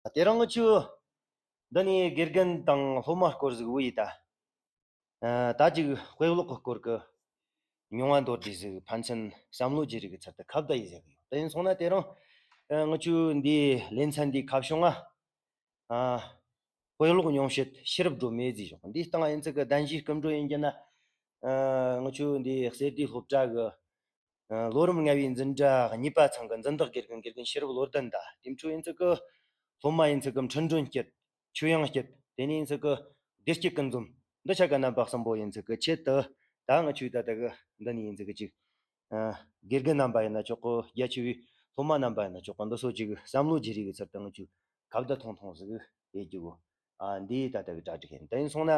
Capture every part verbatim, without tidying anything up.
དེ་རིང་ང་ཆུ་འདི་ནས་དགེ་རྒན་དང་སློབ་མ་སྐོར་ཟིག་བུ་ཡི་ད། ཨ། ད་ཅིག་དཔེ་ཀློག་གི་སྐོར་གི་མྱོང་བ་མདོར་བསྡུས་ཟིག་ཕན་ཚུན་བསམ་བློ་བརྗེ་རེས་ཀྱི་ཚུལ་དུ་ཁ་བརྡ་ཡི་ཟེར་གི་ཡོད། དེ་ཡིན་སོང་ན་དེ་རིང་ཨ། ང་ཆུ་འདིའི་ལེ་ཚན་འདིའི་ཁ་བྱང་ང་། ཨ། དཔེ་ཀློག་སྙུང་བྱེད་ཤེས་རབ་སྒྲོན་མེ་ཟེར་བྱུང་། འདིའི་སྟེང་ཡིན་ཚུལ་གི་གདན་ཞུའི་སྐུ་མགྲོན་ཡིན་རྒྱུ་ན། ཨ། ང་ཆུ་འདིའི་གསེར་དུས་སློབ་གྲྭ་གི་ཨ། ལོ་རིམ་ལྔ་བའི་འཛིན་གྲྭ་གཉིས་པ་ཚང་གི་འཛིན་བདག་དགེ་རྒན་དགེ་རྒན་ཤེས་རབ་བློ་ལྡན་དང་། དེ་འཕྲོ་ཡིན་ཚུལ་གི་སློབ་མ་ཡིན་ཚུལ་གི་འཕྲིན་སྒྲོན་སྐྱིད། ཆོས་དབྱངས་སྐྱིད། དེ་ནས་ཡིན་ཚུལ་གི་བདེ་སྐྱིད་ཀུན་འཛོམས། འདི་ཆ་ག་རྣམ་པ་གསུམ་པོ་ཡིན་ཚུལ་གི་ཆེད་དུ། ད་ང་ཆུ་ད་ལྟ་གི་འདི་ནས་ཡིན་ཚུལ་གི་ཅིག་ཨ། དགེ་རྒན་རྣམ་པ་ཡིན་ན་ཆོག་གི། རྒྱ་ཆེ་བའི་སློབ་མ་རྣམ་པ་ཡིན་ན་ཆོག་གི། འདི་ཚོ་ཅིག་བསམ་བློ་བརྗེ་རེས་ཀྱི་ཚུལ་དུ་ང་ཆུ་ཁ་བརྡ་ཐུང་ཐུང་ཟིག་ཡེད་རྒྱུ་གོ། ཨ། འདི་ད་ལྟ་གི་གྲ་སྒྲིག་ཡིན། དེ་ཡིན་སོང་ན།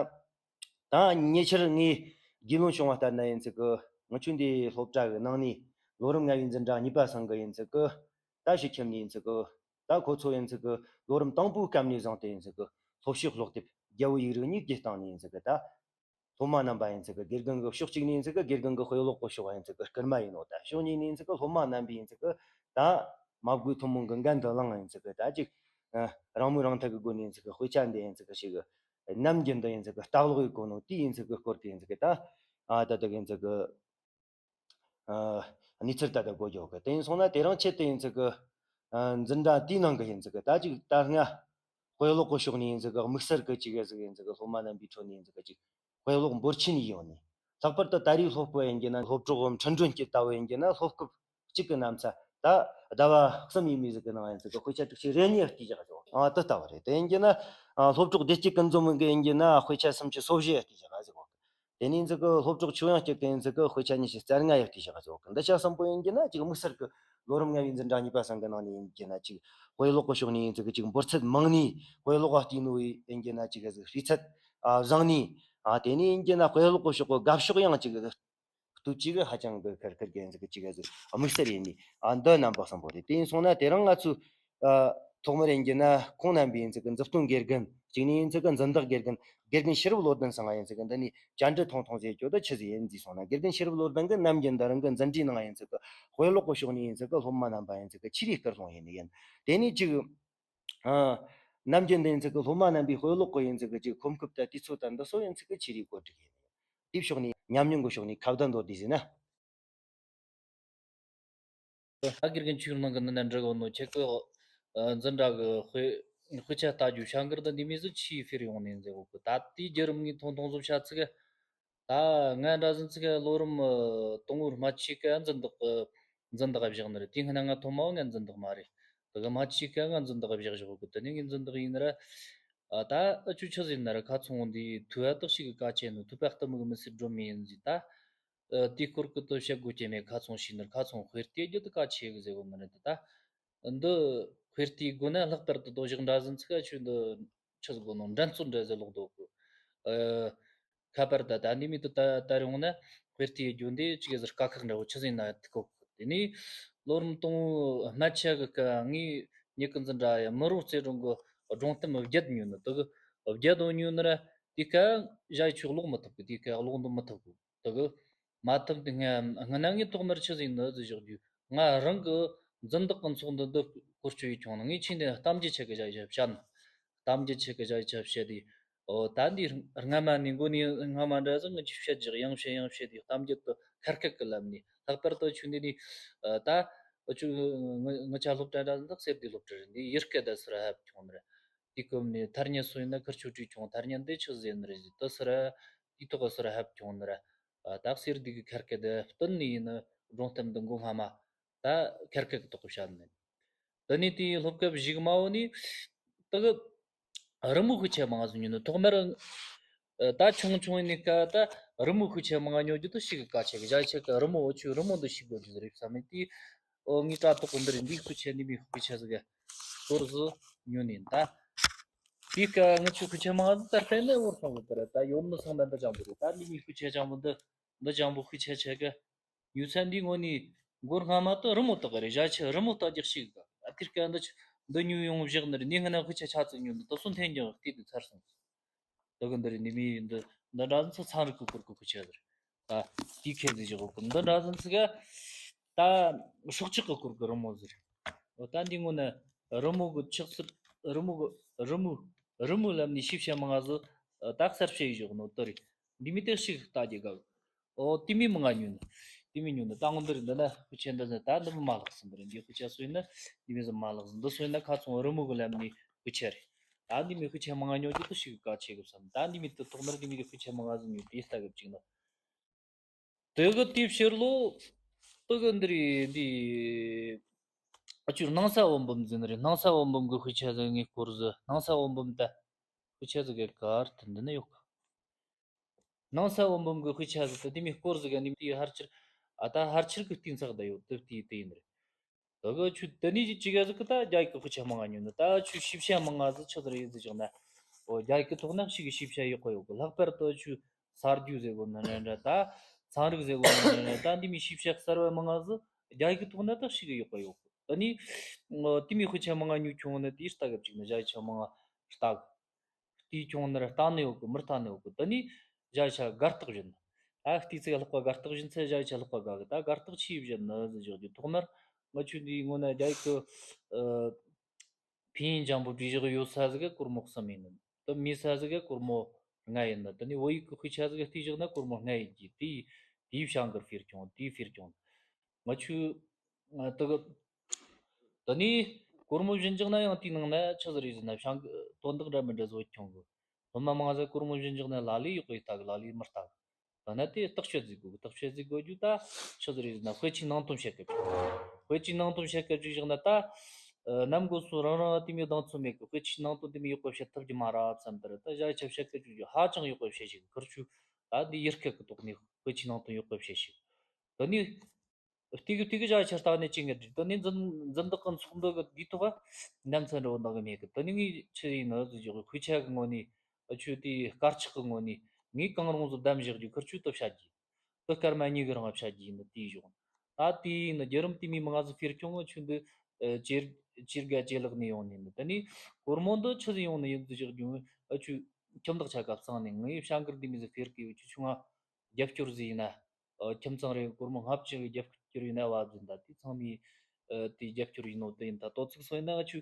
ད་ཉེ་ཆར་ངས་རྒྱུས་ལོན་བྱུང་བ་ལྟར་ན་ཡིན་ཚུལ་གི། ང་ཆུ་འདི་སློབ་གྲྭ་གི་ནང་ནས་ལོ་རིམ་ལྔ་བའི་འཛིན་གྲྭ་གཉིས་པ་ཚང་གི་ཡིན་ཚུལ་གི། ད་ཞུ་ཁྱིམ་ནས་ཡིན་ཚུལ་གི། ད་ཁོ་ཚོ་ཡིན་ཚུལ་གི་ལོ་རིམ་དང་པོའི་སྐབས་ནས་བཟུང་སྟེ་ཡིན་ཚུལ་གི་སློབ་ཕྱིའི་སློབ་དེབ་རྒྱ་བོད་ཡིག་རིགས་གཉིས་ཀྱི་སྟེང་ནས་ཡིན་ཚུལ་གི། ད་སློབ་མ་རྣམ་པ་ཡིན་ཚུལ་གི་དགེ་རྒན་གི་ཕྱོགས་གཅིག་ནས་ཡིན་ཚུལ་གི་དགེ་རྒན་གི་དཔེ་ཀློག་གི་ཕྱོགས་ཡིན་ཚུལ་གི་སྐུལ་མ་ཡིན་ནོ། ད་ཕྱོགས་གཉིས་ནས་ཡིན་ཚུལ་གི་སློབ་མ་རྣམ་པས་ཡིན་ཚུལ་གི། ད་མ་དགོས་ཐུན་མོང་གི་འགན་དུ་བླངས་ཡིན་ཚུལ་གི། ད་ཅིག་ཨ། རང་མོས་རང་འཐད་གི་སྒོ་ནས་ཡིན་ཚུལ་གི་དཔེ་ཆ་འདི་ཡིན་ཚུལ་གི་ཞིག་གི་ནམ་རྒྱུན་དུ་ཡིན་ཚུལ་གི་ལྟ་ཀློག་ཡེད་གོ་ནོ་དེ་ཡིན་ཚུལ་གི་སྐོར་གི་ཡིན་ཚུལ་གི། ད་ཨ། ད་ལྟ་གི་ཡིན་ཚུལ་གི་ཨ། གནས་ཚུལ་ད་ལྟ་གོ་རྒྱུ་གི། དེ་ཡིན་སོང་ན་དེ་རིང་ཆེད་དུ་ཡིན་ཚུལ་གི། ཨ། འཛིན་གྲྭ་དེའི་ནང་གི་ཡིན་ཚུལ་གི། ད་ཅིག་ད་སྔ་དཔེ་ཀློག་གི་ཕྱོགས་ནས་ཡིན་ཚུལ་གི་དམིགས་བསལ་གི་ཅིག་གི་ཟིག་ཡིན་ཚུལ་གི་སློབ་མ་རྣམ་པའི་ཁྲོད་ནས་ཡིན་ཚུལ་གི་ཅིག་དཔེ་ཀློག་འབོར་ཆེན་ཡིན་ཡོང་ནས། ལྷག་པར་དུ་ད་རེས་སློབ་སྐབས་ཡིན་རྒྱུ་ན། སློབ་གྲོགས་འཕྲིན་སྒྲོན་སྐྱིད་ལྟ་བུ་ཡིན་རྒྱུ་ན། སློབ་སྐབས་གཅིག་གི་གནམ་ས་ད་ཟླ་བ་གསུམ་ཡས་མས་ཟིག་གི་ནང་ཡིན་ཚུལ་གི་དཔེ་ཆ་དྲུག་ཅུ་རེ་གཉིས་བལྟས་བཞག་ཟིག་ཨ། དེ་ལྟ་བུ་རེད། དེ་ཡིན་རྒྱུ་ན། ཨ། སློབ་གྲོགས་བདེ་སྐྱིད་ཀུན་འཛོམས་གི་ཡིན་རྒྱུ་ན་དཔེ་ཆ་སུམ་ཅུ་སོ་བཞི་བལྟས་བཞག་ཟིག་དེ་ནས་ཡིན་ཚུལ་གི་སློབ་གྲོགས་ཆོས་དབྱངས་སྐྱིད་གི་ཡིན་ཚུལ་གི་དཔེ་ཆ་ཉི་ཤུ་རྩ་ལྔ་ཡས་བལྟས་བཞག་ཟིག་འདི་ཆ་གསུམ་པོ་ཡིན་རྒྱུ་ན་ཅིག་དམིགས་བསལ་གི་ལོ་རིམ་ལྔ་བའི་འཛིན་གྲྭ་གཉིས་པ་ཚང་གི་ནང་ནས་ཡིན་རྒྱུ་ན། ཅིག་དཔེ་ཀློག་གི་ཕྱོགས་ནས་ཡིན་ཚུལ་གི་ཅིག་འབོར་ཚད་མང་ནས། དཔེ་ཀློག་བལྟས་ནོ་ཡིན་རྒྱུ་ན་ཅིག་གི་ཟིག་ཤེས་ཚད་ཨ་བཟང་ནས། ཨ། དེ་ནས་ཡིན་རྒྱུ་ན་དཔེ་ཀློག་གི་ཕྱོགས་གི་དགའ་ཕྱོགས་ཡང་ཅིག་གི་སྟོབས་ཅིག་གི་ཧ་ཅང་གི་ཁེར་ཁེར་གི་ཡིན་ཚུལ་གི་ཅིག་གི་ཟིག་དམིགས་བསལ་ཡིན་ནས། ཨ། འདི་རྣམ་པ་གསུམ་པོ་རེད། དེ་ཡིན་སོང་ན་དེ་རིང་ང་ཚོས། ཨ། ཐོག་མར་ཡིན་རྒྱུ་ན་ཁོང་རྣམ་པས་ཡིན་ཚུལ་གི་མཛུབ་སྟོན་དགེ་རྒན། གཅིག་ནས་ཡིན་ཚུལ་གི་འཛིན་བདག་དགེ་རྒན་དགེ་རྒན་ཤེས་རབ་བློ་ལྡན་ཚང་ང་ཡིན་ཚུལ་གི་འདི་ནས་བཅར་འདྲི་ཐུང་ཐུང་ཟེར་རྒྱུ་དེ་ཆི་ཟིག་ཡིན་ཟེར་སོང་ན། དགེ་རྒན་ཤེས་རབ་བློ་ལྡན་གི་ནམ་རྒྱུན་དུ་རང་གི་འཛིན་གྲྭའི་ནང་ཡིན་ཚུལ་གི་དཔེ་ཀློག་གི་ཕྱོགས་ནས་ཡིན་ཚུལ་གི་སློབ་མ་རྣམ་པ་ཡིན་ཚུལ་གི་ཆེད་དུ་སྐུལ་སློང་ཡིན་ནི་ཡིན། དེ་ནས་ཅིག་ཨ། ནམ་རྒྱུན་དུ་ཡིན་ཚུལ་གི་སློབ་མ་རྣམ་པས་དཔེ་ཀློག་གི་ཡིན་ཚུལ་གི་ཅིག་གོམ་སྟབས་དང་དུས་ཚོད་དང་འདི་ཚོ་ཡིན་ཚུལ་གི་ཆེད་དུ་བཀོད་སྒྲིག་ཡིན་ནི་ཡིན། དེའི་ཕྱོགས་ནས་ཉམས་མྱོང་གི་ཕྱོགས་ནས་ཁ་བརྡ་མདོར་བསྡུས་ཟེར་ན། ད་དགེ་རྒན་ཆོས་ནང་གི་ནི་ནན་འདྲི་གོ་ནོ་ཁྱེད་ཀྱི་འཛིན་གྲྭ་གི་དཔེ་དཔེ་ཆ་ལྟ་རྒྱུ་བྱ་འགུལ་འདི་འདི་མོ་ཟིག་ཆི་ཕེར་ཡོང་ནས་ཟེར་གོ་གི། ད་དེའི་བརྒྱུད་རིམ་ངས་ཐུང་ཐུང་ཟིག་བཤད་ཚིག་ད་ང་འདྲ་ཟིག་ཚིག་ལོ་རིམ་དང་པོའི་སྨད་ཆོས་གི་འཛིན་བདག་གི་འཛིན་བདག་བཞག་ནི་རེད། དེའི་སྔ་ང་ཐོག་མ་བོ་ང་འཛིན་བདག་མ་རེད། དེ་གི་སྨད་ཆོས་གི་ང་འཛིན་བདག་བཞག་བཞག་གི། དེ་ནས་ངའི་འཛིན་བདག་ཡིན་ན་ར། ཨ། ད་ཨ་ཆུ་ཆི་ཟིག་ཡིན་ན་ར་ཁ་ཚོང་འདི་ཐུ་བ་དག་ཞིག་གི་ཀ་ཆེ་ནི་ཐུ་པ་གཏི་མུག་མི་སེར་སྒྲོན་མེ་ཡིན་ཟིག་ད། ཨ། དེའི་སྐོར་གི་དོ་བཤད་དགོས་ཀྱི་མེད། ཁ་ཚོང་ཞིག་ནི་ཁ་ཚོང་དཔེ་ལྟའི་རྒྱུ་དེ་གལ་ཆེ་གི་ཟེར་གོ་མི་རེད། ད་འདི་དཔེ་ལྟའི་སྒོ་ན་ལྷག་པར་དུ་དོ་ཞག་འདྲ་ཟིག་ཚིག་ཨ་ཆུ་འདི་ཆི་ཟིག་གོ་ནོ་འགྲན་རྩོད་འདྲ་ཟིག་ལོག་འདུག་གི། ཨ། ཁ་པར་ད་ད་འདི་མི་དུ་ད་ད་རུང་ན་དཔེ་ལྟའི་རྒྱུ་འདི་ཅིག་ཟིག་དཀའ་ཁག་འདྲ་བོ་ཆི་ཟིག་ཡིན་ན་ཐུག་གོ་གི། དེ་ནས་ལོ་རིམ་དང་པོའི་སྨད་ཆོས་གི་སྐབས་ངའི་མྱི་གི་འཛིན་གྲྭ་ཡ་མི་རོ་རྩེ་གྲོང་གི་སྒྲུང་གཏམ་བརྒྱད་ཉོས་ནི། དེ་གི་བརྒྱད་དོ་ཉོས་ནི་ར་དེའི་སྐབས་ཞ་ཡི་ཆོས་ཀློག་མི་ཐུབ་གི། དེའི་སྐབས་ཀློག་འདོན་མི་ཐུབ་གི། དེ་གི་མ་ཐུབ་དེ་སྔ་སྔ་ན་ངས་ཐོག་མར་ཆི་ཟིག་ཡིན་ནི་ཟིག་བཞག་རྒྱུ། ང་རང་གི་འཛིན་བདག་གི་ཚོགས་འདུ་འདི་བསྐོ་སྤྱོད་ཡེད་བྱུང་ནི། ངས་ཆི་འདི་གཏམ་རྒྱུད་ཆེ་གི་ཞ་ཡི་ཆ་བཤད་ནི། གཏམ་རྒྱུད་ཆེ་གི་ཞ་ཡི་ཆ་བཤད་དེ། ཨོ། ད་འདི་སྔ་མ་ནས་མགོ་ནས་སྔ་མ་འདྲ་ཟིག་ངས་ཅིག་བཤད་རྒྱུ། ཡང་བཤད་ཡང་བཤད་དེ་གཏམ་རྒྱུད་དེ་ཁ་སྐད་གི་ལམ་ནས། ལྷག་པར་དུ་ཆུ་འདི་ནས་ད་ཆུ་ང་ཆ་སློབ་གྲྭ་འདྲ་ཟིག་གསེར་དུས་སློབ་གྲྭ་རེད། འདི་ཡུལ་སྐད་དེ་སུ་ར་ཧབ་བྱུང་ནི་རེད། དེའི་སྐབས་ནས་ཐ་སྙད་སུ་ཡིན་ན་ཁིར་ཆོ་བྲིས་བྱུང་། ཐ་སྙད་འདི་ཆི་ཟེར་ནི་རེད་ཟེར་དེ་སུ་ར་དེའི་ཐོག་གི་སུ་ར་ཧབ་བྱུང་ནི་རེད། ཨ། ད་གསེར་དུས་གི་ཁ་སྐད་དེ་བསྟུན་ནས་ཡིན་ནི་སྒྲུང་གཏམ་འདི་མགོ་སྔ་མ་ད་ཁ་སྐད་གི་ཐོག་གི་བཤད་ནི། དེ་ནས་དེའི་སློབ་སྐབས་གཞུག་མ་བོ་ནས་དེ་གི་རི་མོ་ཤུགས་ཆེ་མང་ཟིག་ཉོས་ནི། ཐོག་མར་ཨ་ད་ཆུང་ཆུང་ཡིན་ནི་སྐབས་ད་རི་མོ་ཤུགས་ཆེ་མང་ཉོ་རྒྱུ་དེ་ཞེ་གི་གལ་ཆེ་གི། ཞ་ཡི་ཆ་གི་རི་མོ་འུ་ཆོས་རི་མོ་འདི་ཤེས་དགོས་རྒྱུ་རེད་བསམ་ནས། དེ་ཨོ་ངའི་དྲ་ཐོག་གི་འདི་རེད། འདི་ཤུགས་ཆེ་ནི་མི་ཤུགས་ཆེ་ཟིག་གི་གཏོར་ཟིག་ཉོས་ནི་ཡིན། ད་དེའི་སྐབས་ང་ཆོ་ཤུགས་ཆེ་མང་ཟིག་ད་སྤྲད་ནི་བོར་སོང་གི། དེ་ར་ད་ཡོད་ནི་སང་ད་འདི་ཅང་པོ་རེད། ད་ནི་མི་ཤུགས་ཆེ་ཅང་པོ་འདི་འདི་ཅང་པོ་ཤུགས་ཆེ་ཆེ་གི། ཡུལ་ཚན་འདིའི་ངོས་ནས་མགོ་སྔ་མ་དེ་རི་མོ་བཏགས་རེད། ཞ་ཆེ་རི་མོ་བཏགས་རྒྱུ་ཞིག་ག་ཨ་ཐིར་ཀ་འདི་ཆ་འདི་ཉོས་ཡོང་བཞག་ནི་རེད། ནས་སྔ་ན་ཤུགས་ཆེ་ཆ་ཙིག་ཉོས་འདི་དེ་སུ་འཐེན་ཀྱང་བལྟས་དུས་ཚར་སོང་། དེ་གི་འདི་རེད། ནི་མི་འདི་འདི་འདྲ་ཟིག་ཚ་ཚང་རིག་གི་སྐོར་གི་ཤུགས་ཆེ་ཟིག་རེད། ད་དེའི་ཁྱད་ཟིག་བཞག་གི། འདི་འདྲ་ཟིག་ཚིག་ག་ད་སྲོག་ཆགས་གི་སྐོར་གི་རི་མོ་ཟིག་རེད། འོ་ད་འདི་ངོ་ན་རི་མོ་གི་ཆགས་ཚུལ། རི་མོ་གི་རི་མོ་རི་མོ་ལམ་ནས་ཤེས་བྱ་མང་ང་ཟིག་ད་གསར་བཤད་བཞག་ནོ་དེ་རེད། འདི་མོ་དེ་ཞིག་ལྟ་རྒྱུ་དགའ་གི། ཨོ་དེ་མོ་མང་ང་ཉོ་ནི། དེ་མོ་ཉོ་ནི་ད་ངོ་འདི་རེད། འདི་ན་དཔེ་ཆ་འདི་ཟིག་ད་འདི་མོ་མ་ལྷག་ཟིག་འདི་རེད། འདི་དཔེ་ཆ་སུ་ཡིན་ན་འདི་མོ་ཟིག་མ་ལྷག་ཟིག་འདི་སུ་ཡིན་ན་ཁ་ཚང་རི་མོ་གི་ལམ་ནས་དཔེ་ཆ་རེད། ད་འདི་མོ་དཔེ་ཆ་མང་ང་ཉོ་རྒྱུ་དེ་ཞིག་གལ་ཆེ་གི་བསམ། ད་འདི་མོ་དེ་ཐོག་མར་འདི་མོ་གི་དཔེ་ཆ་མང་ང་ཟིག་ཉོས་དེ་ལྟ་གི་བཅུག་ནི། དེ་གི་དེའི་ཕྱིར་ལོ། དེ་གི་འདི་རེད། འདི་ཨ་ཆུ་སྣང་ས་འོད་འབུམ་ཟེར་ནི་རེད། སྣང་ས་འོད་འབུམ་གི་དཔེ་ཆ་ཟིག་ངས་སྐོར་ཟིག་སྣང་ས་འོད་འབུམ་ད་དཔེ་ཆ་ཟིག་གི་གར་དུ་འདི་ན་ཡོད་གི། སྣང་ས་འོད་འབུམ་གི་དཔེ་ཆ་ཟིག་ད་དེ་མོ་སྐོར་ཟིག་ག་ནི་དེའི་ཕལ་ཆེར། ཨ་ད་ཕལ་ཆེར་གི་རྟིང་ཚག་ད་ཡོད་དེ་དེ་དེ་ཡིན་རེད། ད་གི་ཆུ་དེ་ནས་ཅི་ག་ཟིག་གི་ད་རྒྱ་ཡིག་གི་དཔེ་ཆ་མང་ང་ཉོ་ནི། ད་ཆུ་ཤེས་བྱ་མང་ང་ཟིག་ཆི་ཟིག་རེད་ཟེར་བཞག་ན། ཨོ་རྒྱ་ཡིག་གི་ཐོག་ན་ཞིག་གི་ཤེས་བྱ་ཡག་པོ་ཡོད་གི། ལྷག་པར་དུ་ཆུ་ས་རྒྱུས་ཟེར་གོ་ནི་འདྲ་འདྲ། ད་ཚན་རིག་ཟེར་གོ་ནི་འདྲ་འདྲ། ད་འདི་མོ་ཤེས་བྱ་གསར་བ་མང་ང་ཟིག་རྒྱ་ཡིག་གི་ཐོག་ན་ད་ཞིག་གི་ཡག་པོ་ཡོད་གི། ད་ནི་ཨོ་དེ་མོ་དཔེ་ཆ་མང་ང་ཉོ་ཁྱོང་ནི་དེ་ལྟ་གི་བཅུག་ནི། རྒྱ་ཡིག་ཆ་མང་ང་ལྟ་གི། བལྟས་ཁྱོང་ནི་ར་ལྟ་ནི་ཡོད་གི། མི་ལྟ་ནི་ཡོད་གི། ད་ནི་རྒྱ་ཡིག་ཆ་དགའ་རྟགས་བཞིན། ད་བལྟས་ཚེ་ལྷག་པ་དགའ་རྟགས་བཞིན་ཚེ་རྒྱ་ཡིག་ཆ་ལྷག་པ་དགའ་གི། ད་དགའ་རྟགས་ཆི་བཞིན་ནི་ཟེར་བཞག་རྒྱུ། ཐོག་མར་ང་ཆུ་འདི་སྔོན་ན་རྒྱ་ཡིག་གི་ཨ་ཕིན་ཡིན་ཅང་པོ་བྲིས་བཞག་ཡོད་ས་ཟིག་ག་སྒོར་མོ་གསུམ་ཡིན་ནི། ད་མེད་ས་ཟིག་ག་སྒོར་མོ་ལྔ་ཡིན་ནི། ད་ནི་བོད་ཡིག་གི་དཔེ་ཆ་ཟིག་ག་བལྟས་བཞག་ན་སྒོར་མོ་ལྔ་ཡིན་གྱི། དེ་དེའི་བྱ་འགུལ་ཕེར་ཁྱོང་། དེའི་ཕེར་ཁྱོང་། ང་ཆུ་ང་དེ་གི་ད་ནི་སྒོར་མོ་བཞིན་བཞག་ན་ཡང་དེའི་ནང་ན་ཆི་ཟིག་རེད་ཟེར་ན་བྱ་འགུལ་དོན་དག་འདྲ་མི་འདྲ་ཟིག་ཁྱོང་གི། སློབ་མ་མང་ཟིག་སྒོར་མོ་བཞིན་བཞག་ན་ལ་ལས་ཡག་པོ་ཡེ་ལྟ་གི། ལ་ལས་མི་ལྟ་གི། ད་ན་དེ་བརྟག་དཔྱད་ཟིག་དགོས་གི། བརྟག་དཔྱད་ཟིག་དགོས་རྒྱུ་ད་ཆི་ཟིག་རེད་ཟེར་ན་དཔེ་ཆའི་ནང་དོན་བཤད་གི་བཅུག་དཔེ་ཆའི་ནང་དོན་བཤད་གི་བཅུག་བཞག་ན་ད་ཨ་གནམ་སྒོ་སོ་རང་རང་དེ་མོ་གདེང་ཚོད་མེད་གི། དཔེ་ཆའི་ནང་དོན་དེ་མོ་ཡག་པོ་བཤད་ཐུབ་རྒྱུ་མ་རེད་བསམ། ད་ར་ད་རྒྱ་ཡིག་ཆ་བཤད་གི་བཅུག་རྒྱུ་ཧ་ཅང་ཡག་པོ་བཤད་ཤེས་གི། ཁིར་ཆུ་ད་འདི་ཡུལ་སྐད་གི་ཐོག་ནས་དཔེ་ཆའི་ནང་དོན་ཡག་པོ་བཤད་ཤེས་གི། ད་ནི་དེ་གི་དེ་གི་རྒྱ་ཡིག་ཆ་ལྟ་ནས་ཅི་ངེས་རེད། ད་ནི་འཛིན་འཛིན་བདག་གི་ཚོགས་འདུ་གི་དེའི་ཐོག་ག་ཉམས་ཚད་འདྲ་བོ་འདང་གི་མེད་གི། ད་ནི་ངས་ཆི་ཡིན་ནི་ཟེར་བཞག་གི། དཔེ་ཆ་གི་ངོས་ནས་ཨ་ཆུ་དེའི་དཀར་ཆག་གི་ངོས་ནས་ངས་གང་རུང་ཟིག་བདམས་བཞག་རྒྱུ། ཁིར་ཆུ་ད་བཤད་རྒྱུ། ད་སྐར་མ་གཉིས་གི་རིང་བཤད་རྒྱུ་ཡིན་ནི། དེའི་གཞུག་ད་དེ་ཡིན་ནི་བརྒྱུད་རིམ་དེ་མོ་མང་ཟིག་ཕེར་ཁྱོང་། ཨ་ཆུ་འདི་ཨ་ཇེ་ཇེ་དགའ་ཇེ་ལེགས་ནས་ཡོང་ནི་ཡིན་ནི། ད་ནི་སྒོར་མོ་འདི་ཆི་ཟིག་ཡོང་ནི་ཡིན་ཟེར་བཞག་རྒྱུ། ཨ་ཆུ་ཁྱིམ་བདག་ཆ་ག་བཙངས་ནས་ངས་བྱ་འགུལ་དེ་མོ་ཟིག་ཕེར་གི། ཨ་ཆུ་ཆུང་ང་རྒྱབ་སྐྱོར་ཟིག་ཡིན་ན། ཨ་ཁྱིམ་ཚང་རེ་སྒོར་མོ་ལྔ་བཅུ་གི་རྒྱབ་སྐྱོར་ཡིན་ན་བ་ཟིན། ད་དེ་ཚང་མས་ཨ་དེ་རྒྱབ་སྐྱོར་ཡིན་ནོ་དེ་ཡིན། ད་དོ་ཚིགས་སོ་ཡིན་ན་ང་ཆུ་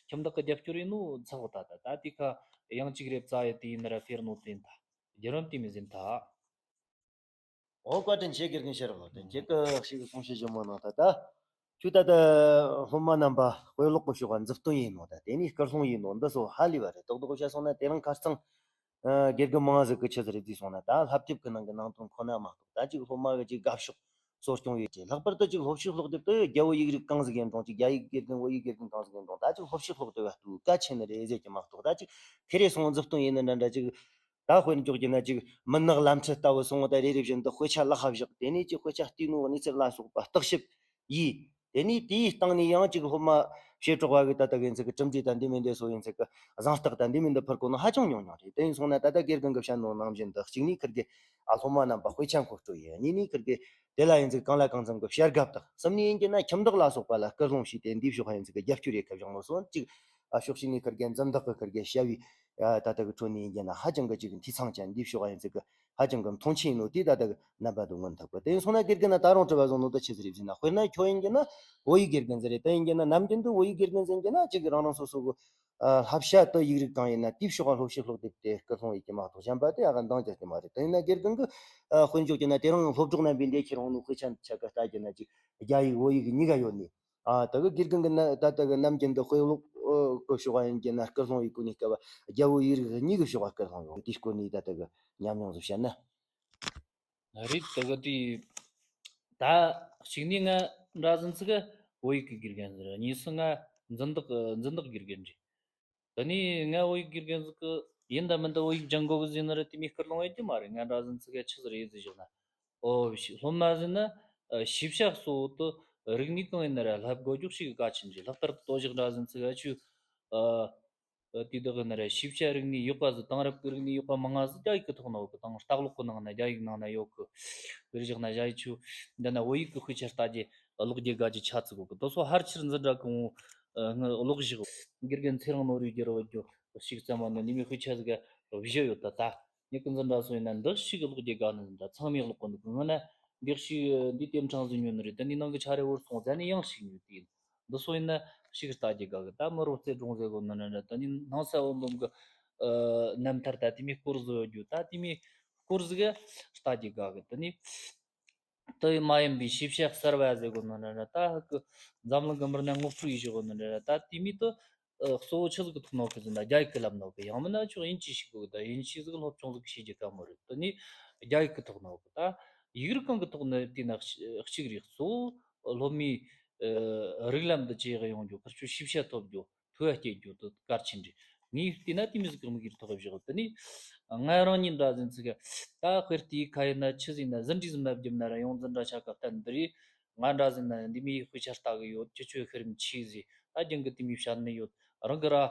ཁྱིམ་བདག་གི་རྒྱབ་སྐྱོར་ཡིན་ནོ་ཚ་བོ། ད་ད་ད་དེ་ཁ་ཡང་གཅིག་རེ་བཙལ་ཡེ་དེ་ཡིན་ན་ར་ཕེར་ནོ་དེ་ཡིན། ད་བརྒྱུད་རིམ་དེ་མོ་ཟིན་ད། ཨོ་བཀའ་དྲིན་ཆེ། དགེ་རྒན་ཤེས་རབ་ལགས། དེ་ཁྱེད་ཀྱི་ཞིག་གསུང་བཤད་ཞིབ་མོ་གནང་ད། ད་ཁྱོད་ད་ལྟ་སློབ་མ་རྣམ་པ་དཔེ་ཀློག་གི་ཕྱོགས་མཛུབ་སྟོན་ཡིན་ནོ། ད་དེ་ནས་སྐུལ་སློང་ཡིན་ནོ། འདི་སོ་ཧ་ལས་པ་རེད། རྡོག་རྡོག་བཤད་སོང་ན་དེ་རིང་ཁ་རྩང་ཨ་དགེ་རྒན་མང་ཟིག་གི་ཆི་ཟིག་རེད་ཟེར་སོང་ན། ད་བསླབ་དེབ་ཀྱི་ནང་གི་ནང་དོན་ཁོ་ན་མ་གཏོགས། ད་ཅིག་སློབ་མ་གི་ཅིག་དགའ་ཕྱོགས་གསོ་སྐྱོང་ཡོད་ཅེས། ལྷག་པར་དུ་ཅིག་སློབ་ཕྱིའི་སློབ་དེབ་དེ་རྒྱ་བོད་ཡིག་རིགས་གང་ཟིག་ཡིན་རུང་། ཅིག་རྒྱ་ཡིག་དགེ་རྒན་བོད་ཡིག་དགེ་རྒན་གང་ཟིག་ཡིན་རུང་། ད་ཅིག་སློབ་ཕྱིའི་སློབ་དེབ་བ་ལྟོས་གལ་ཆེ་ནི་རེད་ཟེར་གྱི་མ་གཏོགས། ད་ཅིག་ཁེ་རེ་སོང་མཛུབ་སྟོན་ཡིན་ནི་འདྲ་འདྲ། ཅིག་ད་དཔེར་འཇོག་རྒྱུ་ན་ཅིག་མུན་ནག་ལམ་ཁྲིད་ལྟ་བུ་སོང་བ་ད་རེ་རེ་བཞིན་དུ་དཔེ་ཆ་ལག་ཁ་བཞག་དེ་ནས་ཅིག་དཔེ་ཆ་བལྟས་ནོ་གནས་ཚུལ་ལ་སོགས་པ་བརྟག་ཞིབ་ཡིས། དེ་ནས་དེའི་སྟེང་ནས་ཡང་ཅིག་སློབ་མ་བྱེ་བྲག་པ་གི་ད་ལྟ་གི་ཡིན་ཚིག་གི་གྲུབ་འབྲས་ད་འདི་མིན་འདི་སོ་ཡིན་ཚིག་གི་གཟེངས་རྟགས་ད་འདི་མིན་འདི་ཕུལ་གོ་ནོ་ཧ་ཅང་ཉུང་ཉུང་རེད། དེ་ཡིན་སོང་ན་ད་ལྟ་དགེ་རྒན་གི་བཤད་ནོ་ནང་བཞིན་དུ་གཅིག་ནས་ཁིར་གི་ཨ་སློབ་མ་རྣམ་པ་དཔེ་ཆ་མཁོ་སྤྲོད་ཡིན། གཉིས་ནས་ཁིར་གི་དེ་ལ་ཡིན་ཚིག་གང་ལ་གང་འཚམ་གི་བྱ་དགའ་བཏགས། གསུམ་ནས་ཡིན་གྱི་ན་ཁྱིམ་བདག་ལ་སོགས་པ་ལ་སྐུལ་སློང་བྱས་ཏེ་འདིའི་ཕྱོགས་ཡིན་ཚིག་གི་རྒྱབ་སྐྱོར་ཡེ་ཁ་བཞག་ནོ་སོ་གཅིག་ཨ་ཕྱོགས་གཅིག་ནས་ཁིར་གི་འཛིན་བདག་གི་ཁིར་གི་བྱ་བའི་ཨ་ད་ལྟ་གི་ཁྲོད་ནས་ཡིན་གྱི་ན་ཧ་ཅང་གི་ཅིག་འཐུས་ཚང་ཅན། འདིའི་ཕྱོགས་ཡིན་ཚིག་གི་ཧ་ཅང་གི་མཐོང་ཆེན་ཡིན་ནོ་དེ་ད་ལྟ་གི་རྣམ་པ་དུ་མངོན་ཐུབ་གི། དེ་ཡིན་སོང་ན་དགེ་རྒན་ན་ད་རུང་དྲི་བ་བཟོ་ནོ་ད་ཆི་ཟིག་རེད་ཟེར་ན། དཔེར་ན་ཁྱོད་ཡིན་གྱི་ན་བོད་ཡིག་དགེ་རྒན་ཟིག་རེད། དེ་ཡིན་གྱི་ན་ནམ་རྒྱུན་དུ་བོད་ཡིག་དགེ་རྒན་ཟིག་ཡིན་གྱི་ན་ཅིག་རང་རང་སོ་སོ་གི་ཨ་བསླབ་བྱ་དུ་ཡིག་རིགས་གང་ཡིན་ན་དེའི་ཕྱོགས་སློབ་ཕྱིའི་སློབ་དེབ་དེ་སྐུལ་སློང་ཡེ་གི་མ་གཏོགས་གཞན་པ་དེ་ཡག་གི་འདང་རྒྱག་གི་མ་རེད། དེ་ཡིན་ན་དགེ་རྒན་གི་ཨ་དཔེར་འཇོག་གྱི་ན་དེ་རིང་སློབ་གྲོགས་རྣམ་པས་འདི་ཁྱེར་འོང་ནོ་དཔེ་ཆ་ཆ་ག་ལྟ་གྱི་ན་ཅིག་རྒྱ་ཡིག་བོད་ཡིག་གཉིས་ཀ་ཡོད་ནི། ཨ་ད་གི་དགེ་རྒན་གི་ན་ད་ལྟ་གི་ནམ་རྒྱུན་དུ་དཔེ་ཀློག་གི་ཕྱོགས་ཡིན་གྱི་ན་སྐུལ་སློང་ཡེ་གོ་ནི་སྐབས་རྒྱ་བོད་ཡིག་རིགས་གཉིས་ཀྱི་ཕྱོགས་སྐུལ་སློང་ཡོད། དེའི་སྐོར་ནས་ད་ལྟ་གི་ཉམས་མྱོང་ཟིག་བཤད་ན། རེད། ད་གི་དེ་ད་གཅིག་ནས་ང་འདྲ་ཟིན་ཚིག་གི་བོད་ཡིག་གི་དགེ་རྒན་ཟིག་རེད། གཉིས་སུ་ང་འཛིན་བདག་གི་འཛིན་བདག་དགེ་རྒན་རེད། ད་ནི་ང་བོད་ཡིག་དགེ་རྒན་ཟིག་གི་ཡིན་ད་མིན་ད་བོད་ཡིག་སྦྱང་དགོས་གི་ཟེར་ནི་རེད། དེ་མོ་སྐུལ་སློང་ཡེ་རྒྱུ་མ་རེད། ང་འདྲ་ཟིན་ཚིག་གི་ཆི་ཟིག་རེད་ཟེར་བཞག་ན། ཨོ་ཤི་སློབ་མ་ཟིན་ན་ཨ་ཤེས་བྱ་གཙོ་བོ་དུ་རིག་གནས་གང་ཡིན་ན་ར་བསླབ་དགོས་རྒྱུ་ཞིག་གི་གལ་ཆེན་རེད། ལྷག་པར་དུ་དོ་བཞག་འདྲ་ཟིན་ཚིག་གི་ཨ་ཆུ་ཨ་དེ་དག་ཡིན་ན་ར་ཤེས་བྱ་རིག་གནས་ཡག་པ་ཟིག་དེང་རབས་ཀྱི་རིག་གནས་ཡག་པ་མང་ང་ཟིག་རྒྱ་ཡིག་གི་ཐོག་ན་ཡོད་གི། དང་ལྟ་ཀློག་གི་ནང་ན་རྒྱ་ཡིག་ནང་ན་ཡོད་གི། དེ་བཞག་ན་རྒྱ་ཡིག་ཆུ་འདི་ན་བོད་ཡིག་གི་དཔེ་ཆ་ལྟ་རྒྱུ་ཀློག་རྒྱུ་དགའ་རྒྱུ་ཆ་ཚིག་གོ་གི། དེ་སོ་ཕལ་ཆེར་འཛིན་གྲྭ་གང་བོ་ཨ་ངའི་ཀློག་བཞག་དགེ་རྒན་ཚེ་རིང་ནོར་བུས་བསྒྱུར་བ་རྒྱུ་ཞིག་ཙམ་མ་ནི་ནི་མི་དཔེ་ཆ་ཟིག་བཞི་ཡོད་ད། ད་ངེད་ཀྱི་འཛིན་གྲྭ་སོ་ཡིན་ན་འདི་ཞིག་ཀློག་རྒྱུ་དགའ་ནི་ད་ཚང་མས་ཀློག་གི་འདུག་སྔོན་ན་འདི་ཞིག་འདི་དེབ་ཕྲེང་ཟིག་ཉོས་ནི་རེད། ད་ནི་ནང་གི་ཆ་རེ་བོར་སོང་ཟ་ནི་ཡང་ཞིག་ཉོས་དེ་ཡིན། འདི་སོ་ཡིན་ན་ ཞིག་ལྟ་རྒྱུ་དགའ་གི། ད་མི་རོ་རྩེ་སྒྲུང་ཟེར་གོ་ནི་རེད་ད། ནི་སྣང་ས་འོད་འབུམ་གི་ཨ་རྣམ་ཐར་ད་དེ་མོའི་སྐོར་བཟོ་རྒྱུ། ད་དེ་མོའི་སྐོར་ཟིག་ལྟ་རྒྱུ་དགའ་གི། ད་ནི། དེ་མ་ཡིན་པའི་ཤེས་བྱ་གསར་བ་ཟེར་གོ་ནི་རེད། ད་ཧ་གི་འཛམ་གླིང་གི་མི་སྣ་ངོ་སྤྲོད་ཡེ་བཞག་གོ་ནི་རེད། ད་དེ་མོ་དེ་ཨ་གཙོ་བོ་ཆི་ཟིག་གི་ཐོག་ནོ་གི་ཟེར་ན། རྒྱ་ཡིག་གི་ལམ་ནོ་གི། ཡང་མིན་ན་ཅིག་དབྱིན་ཇི་ཤེས་གོ་གི། ད་དབྱིན་ཇི་ཟིག་སློབ་སྦྱོང་ཟིག་བྱེད་རྒྱུ་དཀའ་མོ་རེད། དེ་ནི་རྒྱ་ཡིག་གི་ཐོག་ནོ་གི། ད་ཡིག་རིགས་གང་གི་ཐོག་ནས་བལྟས་ན་གཅིག་རེད། གཙོ་བོ་སློབ་མའི་ཨ་རིགས་ལམ་དེ་ཇེ་ཡག་ཡོང་རྒྱུ། ཁིར་ཆོ་ཤེས་བྱ་ཐོབ་རྒྱུ། ཐུགས་ཡ་སྐྱེད་རྒྱུ་དེ་གལ་ཆེན་རེད། ངས་བལྟས་ན་དེ་མོ་ཟིག་གི་དམིགས་ཡུལ་ཐོག་བཞག་དེ་ནི་ང་རང་ཉིད་འདྲ་ཟིག་ཡིན་ཙང་ད་དཔེ་དེའི་ཁ་ཡིན་ན་ཆི་ཟིག་ཡིན་ན་ཟིན་བྲིས་ཟིག་མ་བརྒྱབ་ན་ར་ཡོང་འཛིན་འདྲ་ཆ་ག་བསྟན་འདི་རེད། ང་འདྲ་ཟིག་ཡིན་ན་འདི་མོའི་དཔེ་ཆ་ལྟ་གི་ཡོད། ཁྱེད་ཆོས་ཤེས་རིམ་ཆི་ཟིག་ད་རྒྱང་གི་དེ་མོའི་བཤད་ནི་ཡོད། རང་གི་ར་ཨ་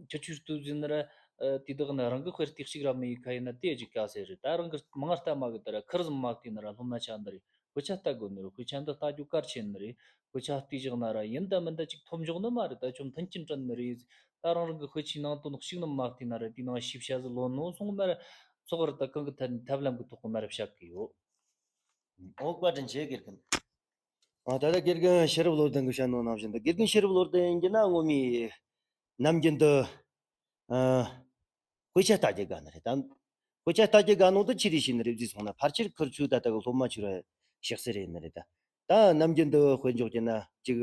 ཁྱེད་ཆོས་ལྟོས་ཟིན་ན་ར་ཨ་དེ་དག་ན་རང་གི་དཔེ་དེ་གཅིག་ར་མི་ཡི་ཁ་ཡིན་ན་དེ་ཅིག་དཀའ་ཟེར་རེད། ད་རང་གི་མང་ལྟ་མ་གི་ད་ར་ཁིར་ཟིག་མ་བལྟས་ན་ར་སློབ་མ་ཆ་འདི་རེད། དཔེ་ཆ་ལྟ་དགོས་ནི་རེད། དཔེ་ཆ་འདི་ལྟ་རྒྱུ་གལ་ཆེ་ནི་རེད། དཔེ་ཆ་བལྟས་བཞག་ན་ར་ཡིན་ད་མིན་ད་ཅིག་ཐོབ་འཇོག་ནི་མ་རེད། ད་ཅུང་མཐུན་རྐྱེན་བསྐྲུན་ནི་རེད། ད་རང་རང་གི་དཔེ་ཆའི་ནང་དོན་ཞིག་ནི་མ་བལྟས་ན་ར་དེའི་ནང་ཞིབ་བཤད་ཟིག་ལོན་ནོ་སོང་མ་ར་ཚོགས་ར་ད་གང་གི་ཐད་ནས་ཐབས་ལམ་གི་ཐོག་གི་མ་ར་བཤད་གི་ཡོད། ཨོ་བཀའ་དྲིན་ཆེ་དགེ་རྒན། ཨ་ད་ལྟ་དགེ་རྒན་ཤེས་རབ་བློ་ལྡན་གི་བཤད་ནོ་ནང་བཞིན་དུ། དགེ་རྒན་ཤེས་རབ་བློ་ལྡན་ཡིན་གྱི་ན་ངོ་མའི་ནམ་རྒྱུན་དུ་ཨ་དཔེ་ཆ་ལྟ་རྒྱུ་དགའ་ནི་རེད་དམ། དཔེ་ཆ་ལྟ་རྒྱུ་དགའ་ནོ་དེ་ཆི་རེད་ཤེས་ནི་རེད་ཟེར་སོང་ན། ཕལ་ཆེར་ཁིར་ཆོ་ད་ལྟ་གི་སློབ་མ་ཆོ་ར་ཞིག་སེ་རེད་ནི་རེད་ད། ད་ནམ་རྒྱུན་དུ་དཔེ་འཇོག་རྒྱུ་ན་གཅིག་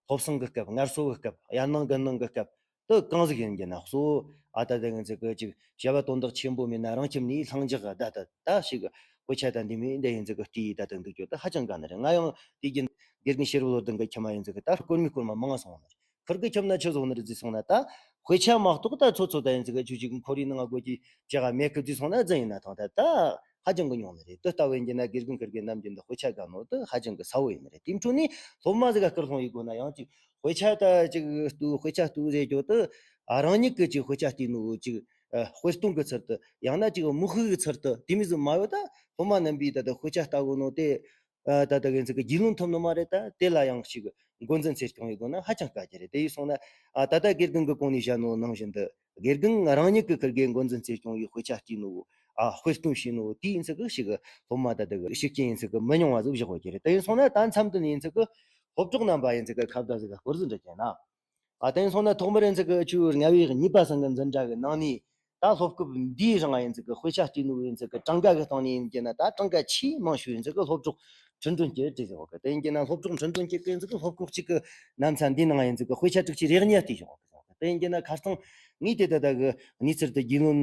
སློབ་གསེང་གི་སྐབས། ངལ་གསོ་གི་སྐབས། དབྱར་གནང་དགུན་གནང་གི་སྐབས། དེ་གང་ཟིག་ཡིན་རྒྱུ་ན་གཙོ་བོ་ཨ་ད་ད་ཡིན་ཟིག་གི་ཅིག་བྱ་བ་དོན་དག་ཆེན་པོ་མེད་ན་རང་ཁྱིམ་ནས་ལྷིང་འཇགས་ད་ད་ད་ཞིག་དཔེ་ཆ་ད་འདི་མོ་འདི་ཡིན་ཟིག་གི་བལྟས་ད་ད་འདུག་རྒྱུ་ད་ཧ་ཅང་དགའ་ནི་རེད། ང་ཡང་དེ་རྒྱུན་དགེ་རྒན་ཤེས་རབ་བློ་ལྡན་གི་ཁྱིམ་མ་ཡིན་ཟིག་གི་ད་སྐོར་མི་སྐོར་མ་མང་ང་སོང་ནི་རེད། ཁིར་གི་ཁྱིམ་ན་ཆི་བཟོ་ནི་རེད་ཟེར་སོང་ན། ད་དཔེ་ཆ་མ་གཏོགས་ད་ཚོ་ཚོ་ད་ཡིན་ཟིག་གི་ཆུ་ཅིག་འཁོར་ཡིན་ང་དགོས་ཀྱི་བྱ་བ་མེད་གི་ཟེར་སོང་ན་རྫུན་ཡིན་ན་ཐང་ད་ད་ཧ་ཅང་གི་ཉུང་ནི་རེད། དེ་ལྟ་བུ་ཡིན་རྒྱུ་ན་དགེ་རྒན་ཁིར་གི་ནམ་རྒྱུན་དུ་དཔེ་ཆ་དགའ་ནོ་དེ་ཧ་ཅང་གི་གསལ་བོ་ཡིན་ནི་རེད། དེའི་འཕྲོ་ནས་སློབ་མ་ཟིག་ག་སྐུལ་སློང་ཡེད་དགོས་ན་ཡང་ཅིག་དཔེ་ཆ་ད་ཅིག་ལྟོས། དཔེ་ཆ་ལྟོས་ཟེར་རྒྱུ་དེ་ཨ་རང་ཉིད་ཀྱི་ཅིག་དཔེ་ཆ་བལྟས་ནོ་ཅིག་ཨ་དཔེ་སྟོན་གི་ཚུལ་དུ། ཡང་ན་ཅིག་མིག་དཔེ་གི་ཚུལ་དུ་དེ་མོ་ཟིག་མ་ཡོད། ད་སློབ་མ་རྣམ་པས་ད་ད་དཔེ་ཆ་ལྟ་གོ་ནོ་དེ་ཨ་ད་ད་གི་ཚིག་གི་རྒྱུས་ལོན་ཐུབ་ནི་མ་རེད། ད་དེ་ལ་ཡང་ཞིག་འགོ་འཛིན་འཚེར་སྐྱོང་ཡེད་དགོས་ན་ཧ་ཅང་དཀའ་རྒྱུ་རེད། དེ་ཡིན་སོང་ན་ཨ་ད་ལྟ་དགེ་རྒན་གི་གོང་ནས་བཤད་ནོ་ནང་བཞིན་དུ་དགེ་རྒན་རང་ཉིད་ཀྱི་ཁིར་གི་འགོ་འཛིན་འཚེར་སྐྱོང་ཡེད་དཔེ་ཆ་བལྟས་ནོ་ཨ་དཔེ་སྟོན་བྱས་ནོ་དེ་ཡིན་ཚིག་གི་ཞིག་སློབ་མ་ད་ལྟ་གི་ཤུགས་རྐྱེན་ཡིན་ཚིག་གི་མི་ཉུང་བ་ཟིག་བཞག་དགོས་རྒྱུ་རེད། དེ་ཡིན་སོང་ན་ད་མཚམས་འདི་ནས་ཡིན་ཚིག་གི་སློབ་གྲོགས་རྣམ་པ་ཡིན་ཚིག་གི་ཁ་བརྡ་ཟིག་ག་སྐོར་ཟིག་འདྲི་རྒྱུ་ན། ཨ་དེ་ཡིན་སོང་ན་ཐོག་མར་ཡིན་ཚིག་གི་ཆུ་ལྔ་བའི་གཉིས་པ་སང་གི་འཛིན་གྲྭ་གི་ནང་ནས་ད་སློབ་སྐབས་འདིའི་རིང་ཡིན་ཚིག་གི་དཔེ་ཆ་བལྟས་ནོ་ཡིན་ཚིག་གི་གྲངས་ཀ་གི་སྟེང་ནས་ཡིན་རྒྱུ་ན། ད་གྲངས་ཀ་ཆེས་མང་ཤོས་ཡིན་ཚིག་གི་སློབ་གྲོགས་ཁྲིན་ཀྲུན་སྐྱིད་བྲིས་ཟེར་བ་གི། དེ་ཡིན་རྒྱུ་ན་སློབ་གྲོགས་ཁྲིན་ཀྲུན་སྐྱིད་གི་ཡིན་ཚིག་གི་སློབ་ཁོག་གཅིག་གི་ནམ་ཚ་འདིའི་ནང་ཡིན་ཚིག་གི་དཔེ་ཆ་དྲུག་ཅུ་རེ་གཉིས་བལྟས་བཞག་གི། དེ་ཡིན་རྒྱུ་ན་ཁ་སང་ངས་དེ་ད་ད་གི་གནས་ཚུལ་དེ་རྒྱུས་ལོན་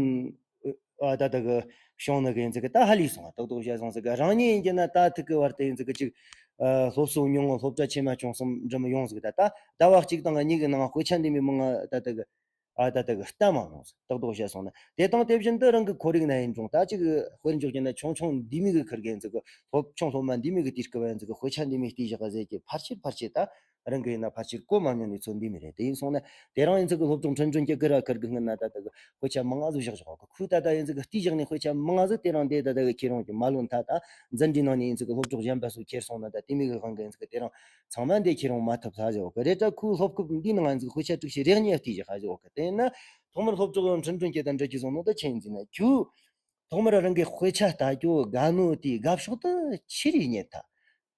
ཨ་ད་ད་གི་བྱུང་ནི་གི་ཡིན་ཚིག་གི་ད་ཧ་ལས་སོང་། ཏག་ཏག་བཤད་སོང་ཟིག་གི་རང་ཉིད་ཡིན་རྒྱུ་ན་ད་ཐུག་གི་བར་དུ་ཡིན་ཚིག་གི་ཅིག་ཨ་སློབ་གསོ་མྱོང་། སློབ་གྲྭ་ཆེ་མ་ཆུང་གསུམ་འགྲིམ་ཡོང་ཟིག་ད་ད་ཟླ་བ་གཅིག་དང་གཉིས་ཀྱི་ནང་དཔེ་ཆ་འདི་མོ་མང་ང་ད་ད་གི་ཨ་ད་ད་གི་ལྟ་མ་མྱོང་ཟིག་ཏག་ཏག་བཤད་སོང་ན། དེ་དང་དེ་བཞིན་དུ་རང་གི་ཁོར་ཡུག་ན་ཡིན་རུང་ད་ཅིག་དཔེར་འཇོག་རྒྱུ་ན་ཆུང་ཆུང་འདི་མོ་གི་ཁིར་གི་ཡིན་ཚིག་གི་སློབ་ཆུང་སློབ་མ་འདི་མོ་གི་དུས་སྐབས་ཡིན་ཚིག་གི་དཔེ་ཆ་འདི་མོ་བལྟས་བཞག་ག་ཟེར་གི་ཕལ་ཆེར་ཕལ་ཆེར་ད་རང་གི་ཡིན་ན་ཕལ་ཆེར་གོ་མ་མྱོང་ནི་ཚོ་འདི་མོ་རེད། དེ་ཡིན་སོང་ན་དེ་རིང་ཡིན་ཚིག་གི་སློབ་གྲོགས་ཁྲིན་ཀྲུན་སྐྱིད་གི་ར་ཁིར་གི་སྔོན་ན་ད་ད་གི་དཔེ་ཆ་མང་ང་ཟིག་བཞག་བཞག་གི། ཁོས་ད་ལྟ་ཡིན་ཚིག་གི་བལྟས་བཞག་ནི་དཔེ་ཆ་མང་ང་ཟིག་དེ་རིང་འདི་ད་ད་གི་ཁྱེར་ཡོང་གི་མ་ལོན་ཐལ། ད་འཛིན་གྲྭའི་ནང་ནས་ཡིན་ཚིག་གི་སློབ་གྲོགས་གཞན་པ་ཚོ་ཁྱེར་སོང་ན་ད་དེ་མོ་གི་དབང་གིས་ཡིན་ཚིག་གི་དེ་རིང་ཚང་མ་འདི་ཁྱེར་ཡོང་མ་ཐུབ་ས་ཟེར་བ་གི་རེད། ད་ཁོའི་སློབ་སྐབས་འདིའི་ནང་ཡིན་ཚིག་གི་དཔེ་ཆ་དྲུག་ཅུ་རེ་གཉིས་བལྟས་བཞག་ག་ཟེར་བ་གི། དེ་ཡིན་ན་ཐོག་མར་སློབ་གྲོགས་ཁྲིན་ཀྲུན་སྐྱིད་དང་འབྲེལ་རྒྱུ་བཟུང་ནོ་ད་ཆི་ཡིན་ཟེར་ན། ཁྱོས་ཐོག་མར་རང་གི་དཔེ་ཆ་ལྟ་རྒྱུ་དགའ་ནོ་དེའི་དགའ་ཕྱོགས་དེ་ཆི་རེད་རྙེད་ཐལ།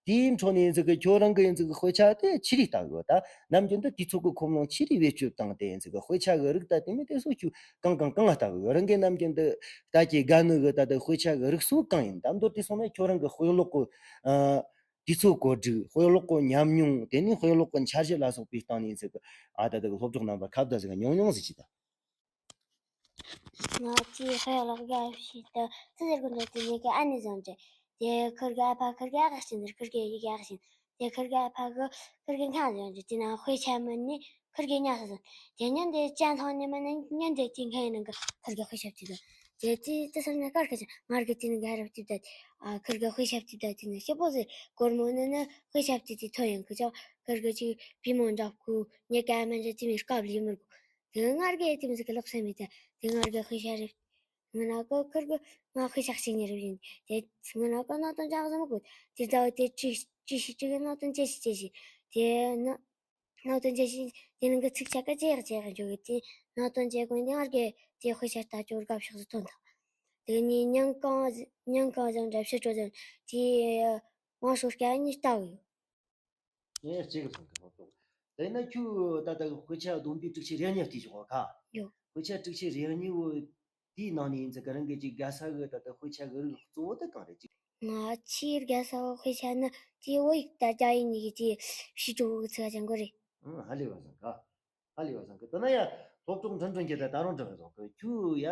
དེའི་འཕྲོ་ནས་ཡིན་ཚིག་གི་ཁྱོད་རང་གི་ཡིན་ཚིག་གི་དཔེ་ཆ་དེ་ཆི་རེ་ལྟ་གི་ཡོད། ད་ནམ་རྒྱུན་དུ་དུས་ཚོད་ཀྱི་ཁོམ་ལོང་ཆི་རེ་བེད་སྤྱོད་བཏང་སྟེ་ཡིན་ཚིག་གི་དཔེ་ཆ་གི་རིགས་ད་དེ་མོ་དེ་སོགས་ཁྱོས་གང་གང་གང་ང་ལྟ་གི་ཡོད། རང་གི་ནམ་རྒྱུན་དུ་ལྟ་རྒྱུ་དགའ་ནི་གི་ད་ལྟ་དཔེ་ཆ་གི་རིགས་སོགས་གང་ཡིན། ད་མདོར་དེ་སོང་ན་ཁྱོད་རང་གི་དཔེ་ཀློག་གི་ཨ་དུས་ཚོད་གོ་སྒྲིག་དཔེ་ཀློག་གི་ཉམས་མྱོང་། དེ་ནས་དཔེ་ཀློག་གི་འཆར་གཞི་ལ་སོགས་པའི་སྟེང་ནས་ཡིན་ཚིག་གི་ཨ་ད་ལྟ་གི་སློབ་གྲོགས་རྣམ་པ་ཁ་བརྡ་ཟིག་ཉུང་ཉུང་ཟིག་བྱེད་དང་། ང་ཚོའི་དཔེ་ཀློག་དགའ་ཞིག་ཏུ་ཙི་ཙིར་གོ་འདྲ་དེ་ཉེ་གི་ཨ་ནེ་བཟང་རེད། དེ་ཁིར་གི་ཨ་ཕ་ཁིར་གི་ཨ་ཁ་ཞིག་འདིར་ཁིར་གི་ཡི་གེ་ཨ་ཁ་ཞིག་དེ་ཁིར་གི་ཨ་ཕ་གི་ཁིར་གི་ཁང་ལ་ཡོང་རྒྱུ་དེ་ན་དཔེ་ཆ་མིན་ནི་ཁིར་གི་ཉག་ས་སོང་། དེ་ཉིན་དེ་ཅན་ཐང་ནི་མིན་ནི་ཉིན་དེ་དེ་ཁའི་ནང་གི་ཁིར་གི་དཔེ་ཆ་བལྟས་དང་། དེ་དེ་དེ་སར་ནི་ཀར་ཁ་ཅན་ངར་གི་དེ་ནི་ག་ར་བལྟས་ད། ཨ་ཁིར་གི་དཔེ་ཆ་བལྟས་ད་དེ་ནི་སྐྱིད་པོ་ཟེར་སྒོར་མོ་ནི་ནི་དཔེ་ཆ་བལྟས་དེ་ཐོན་ཡོང་གི་ཅག་ཁིར་གི་ཅིག་བུ་མོ་འདྲ་ཁུ་ཉེ་ག་མན་ཇ་དེ་མི་སྐབས་ལི་མི་རྒོ། དེ་ངར་གི་དེ་མི་ཟིག་གི་ལོག་སེ་མི་དེ་དེ་ངར་གི་དཔེ་ཆ་རེད། ང་ན་གོ་ཁིར་གི་ང་དཔེ་ཆ་ཞིག་ཉེ་རེ་ཡིན། དེ་ང་ན་གོ་ན་དོན་ཅང་ཟེར་མི་དགོས། དེ་ཟླ་བ་དེ་ཅི་ཅི་ཞིག་ཅི་གི་ན་དོན་ཅི་ཞིག་ཅི་ཞིག་དེ་ན་ན་དོན་ཅི་ཞིག་དེ་ནང་གི་ཚིག་ཆ་ག་ཅི་ཡག་ཅི་ཡག་འཇོག་གི། དེ་ན་དོན་ཅི་གོན་དེ་ངར་གི་དེ་དཔེ་ཆ་ལྟ་སྐྱོར་སྐབས་ཤིག་ཏུ་ཐོན་ཐལ། དེ་ནི་ཉིན་གང་ཉིན་གང་ཟང་འདྲ་ཕྱི་དྲོ་ཟང་དེ་མང་ཤོས་སྐད་ནི་ལྟ་གི་ཡོད། ངས་གཅིག་གི་ཚང་གི་སློབ་གྲོགས། དེ་ན་ཁྱོད་ད་ལྟ་དཔེ་ཆ་བསྡོམས་པས་དྲུག་ཅུ་རེ་གཉིས་བལྟས་བཞག་ག་ཡོད། དཔེ་ཆ་དྲུག་ཅུ་རེ་གཉིས་བོ་དེའི་ནང་ནས་ཡིན་ཙང་གི་རང་གི་ཅིག་དགའ་ས་གི་ད་ལྟ་དཔེ་ཆ་གི་རིགས་གཙོ་བོ་དེ་གང་རེད་ཅིག་ང་ཆེས་དགའ་ས་བོ་དཔེ་ཆ་ནི་དེ་བོད་ཡིག་དང་རྒྱ་ཡིག་གཉིས་ཀྱི་དེ་བྱིས་སྒྲུང་གི་ཚིག་ཅན་གོ་རེད། ཨང་ཧ་ལས་པ་བཟང་ག་ཧ་ལས་པ་བཟང་གི་དེ་ན་ཡ་སློབ་གྲོགས་འཕྲིན་སྒྲོན་གྱི་ད་ད་རུང་དྲི་བ་བཟང་གི་ཁྱོད་ཡ་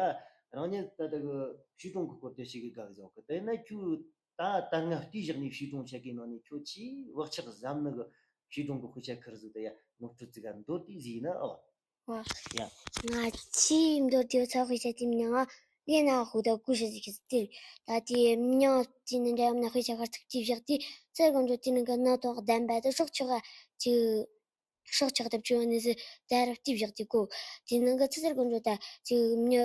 རང་ཉིད་ད་ལྟ་གི་བྱིས་སྒྲུང་གི་སྐོར་དེ་ཞིག་གི་དགའ་གི་བཟང་གི་དེ་ན་ཁྱོད་ད་ད་སྔ་བལྟས་བཞག་ནས་བྱིས་སྒྲུང་ཆ་གི་ནང་ནས་ཁྱོད་ཆེས་བག་ཆགས་ཟབ་ནི་གི་བྱིས་སྒྲུང་གི་དཔེ་ཆ་ཁིར་ཟིག་དེ་ཡ་ངོ་སྤྲོད་ཙི་ག་མདོར་བསྡུས་ཟིག་ཡིན་ན་ཨོ། ཡ། ང་ཆེས་མདོར་བསྡུས་ཚ་དཔེ་ཆ་དེ་མྱང་ང་ལས་ན་ཧུ་ད་ཀུ་ཤི་ཟིག་གི་སྟེར། ད་དེ་མྱང་དེ་ནི་འདྲ་ཡམ་ན་དཔེ་ཆ་ཁར་ཐུག་ཅི་བཞག་དེ་ཚེ་དགོན་གྲོ་དེ་ནི་གི་ན་ཐོག་བདམས་པ་དེ་སྲོག་ཆགས་ཅིག་སྲོག་ཆགས་དེ་བཅོས་ནི་ཟི་དར་བལྟས་བཞག་དེ་གོ། དེ་ནི་གི་ཚེ་ཚེ་དགོན་གྲོ་ད་ཅིག་མྱི་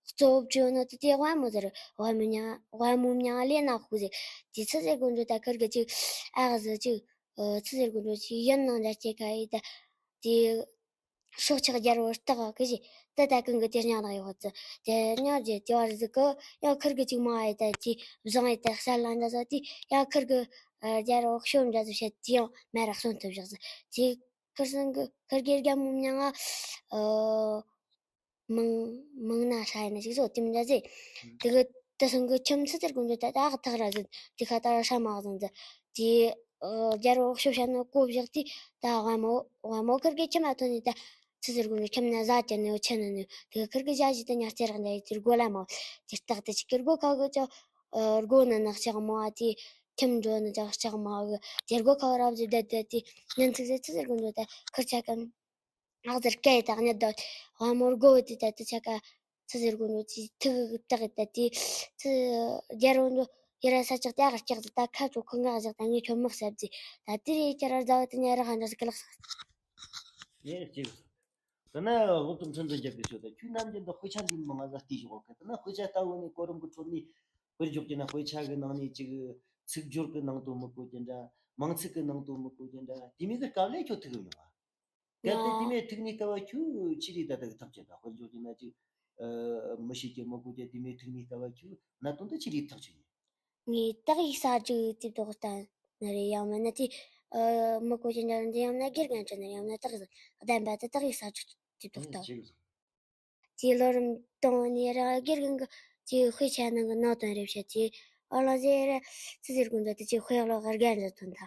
གཙོ་བོ་བཅོས་ནི་དེ་དེ་དབའ་མོ་ཟེར། དབའ་མོ་མྱང་དབའ་མོ་མྱང་ང་ལས་ན་ཧུ་ཟེར། དེ་ཚེ་ཚེ་དགོན་གྲོ་ད་ཁིར་གི་ཅིག་ཨ་ག་ཟི་ཅིག་ཚེ་ཚེ་དགོན་གྲོ་ཅིག་ཡིན་ནང་འདྲ་སྐྱེ་ཁ་ཡི་ད་དེ། སྲོག་ཆགས་རྒྱལ་པོ་སྟག་གི་ཞིག་ཏི་ཏ་ཀུན་གི་དེ་སྙིང་ལག་ཡོད་ཚུལ། དེ་སྙིང་རྗེ་དེ་བར་ཟིག་གི་ཡང་ཁིར་གི་ཅིག་མ་ཡི་ད་ཅི་བཟང་ཡི་ད་ཤ་ལ་འདྲ་ཟ་དེ་ཡང་ཁིར་གི་རྒྱལ་པོ་ཤོམ་འདྲ་ཟ་བཤད་དེ་ཡང་མ་རག་སོན་ཐུབ་བཞག་ཟིག་དེ་ཁིར་སང་གི་ཁིར་གི་རྒྱལ་མོ་མྱང་ང་མང་མང་ན་ཧྲ་ཡི་ན་ཞིག་བཟོ་དེ་མི་འདྲ་ཟིག་དེ་གི་དེ་སང་གི་ཁྱིམ་ཚེ་ཚེར་ཀུན་ཏུ་ད་ད་གི་ཐག་ར་ཟིག་དེ་ཁ་ད་ར་ཧྲ་མ་ཟིག་ཟིག་དེ། རྒྱལ་པོ་ཤོབ་ཤ་ནི་གོ་བཞག་དུས་ད་དབང་མོ་དབང་མོ་ཁིར་གི་ཁྱིམ་མ་ཐོན་ནས་ད་ཚི་ཚི་རྒོ་ནི་ཁྱིམ་ན་ཟ་ཅན་ནི་ཆེ་ནི་ནི་དེ་ཁིར་གི་ཞ་ཞི་ད་ཉ་རྩེ་རག་འདྲ་ཡི་དེ་རྒོ་ལ་མོ་དེ་སྟག་དེ་ཅི་ཁིར་རྒོ་ཁ་གི་ཅོ་རྒོ་ནི་ནག་ཆག་མོ་ཨ་དེ་ཁྱིམ་འགྲོ་ནི་ཅག་ཆག་མོ་གི་དེ་རྒོ་ཁ་རབ་ཟི་བསྡད་བསྡད་དེ་ཉན་ཚིག་ཟི་ཚི་ཚི་རྒོ་འགྲོ་ད་ཁིར་ཆ་གམ། ཨག་ཟེར་སྐད་དང་ཉི་ཟླ་དབང་མོར་སྒོ་དེ་ད་དེ་ཆ་ཀ་ཚི་ཟེར་གོ་ནོ་ཅི་ཐུག་ཏག་ད་དེ་ཚི་རྒྱལ་རོང་དུ་ཡི་ར་ས་ཆག་དེ་ཨག་ཀྱག་ད་ཁ་ཚོ་ཁོ་ང་ཟག་ད་ངས་ཁྱོད་མི་ཟབ་ཅི་ད་དེ་རེ་ཁྱེད་ར་ཟ་བ་དེ་ཉ་ར་ཧ་འདྲ་ཟི་ཀི་ལག་ས། ཡེ་ཅི་ད་ན་སློབ་ཐོན་ཚོན་དུ་རྒྱབ་པའི་ཆོས་ད་ཁྱོད་རྣམས་ཀྱི་འདི་དཔེ་ཆ་འདི་མི་ང་ཟ་བལྟས་ཞོག་གི་ད་ན་དཔེ་ཆ་ལྟ་བུ་ནི་གོ་རིམ་གི་ཁྲོད་ནས་དཔེར་འཇོག་གི་ན་དཔེ་ཆ་གི་ནང་ནས་ཅིག་ཚིག་སྦྱོར་གི་ནང་དུ་མི་གོ་རྒྱུ་འདྲ་མིང་ཚིག་གི་ནང་དུ་མི་གོ་རྒྱུ་འདྲ་དེ་མིན་གི་སྐབས་ལས་ཁྱོད་ཐུག་གི་མྱོང་བ། གལ་ཏེ་དེ་ཡ། མེད་ཐུག་ནས་སྐབས་བ་ཁྱོད་ཆི་རིགས་ད་ལྟ་གི་ཐག་བཅད་ད་དཔེར་འཇོག་གི་ན་ཅིག་མི་ཤེས་ཀྱི་མི་གོ་རྒྱུ་དེ་མེད་ཐུག་ནས་སྐབས་བ་ཁྱོད་གནད་དོན་དེ་ཆི་རིགས་ཐག་ཆོད་ཡིན། ངས་ཏག་ཡིག་ས་ཅིག་ཅིག་ཏོག་ལྟ་ན་རེ་ཡང་མིན་ན་དེ་མི་གོ་རྒྱུ་འདྲ་འདི་ཡང་ན་དགེ་རྒན་ཅིག་ན་ཡང་ན་ཏག་ཡིག་ལྡན་པ་དེ་ཏག་ཡིག་ས་ཅིག་ཅིག་ཏོག་ལྟ། ཅིག་དེ་ལོ་རིམ་གཏོང་ནས་ར་དགེ་རྒན་གྱི་ཅིག་དཔེ་ཆ་ནང་གི་ནང་དོན་རེ་བཤད་ཅིག་ཨ་ལ་ཟེར་ཚི་ཟེར་གོ་འདྲ་དེ་ཅིག་དཔེ་ཀློག་གི་རྒན་ཟེར་ཐོན་ཐལ།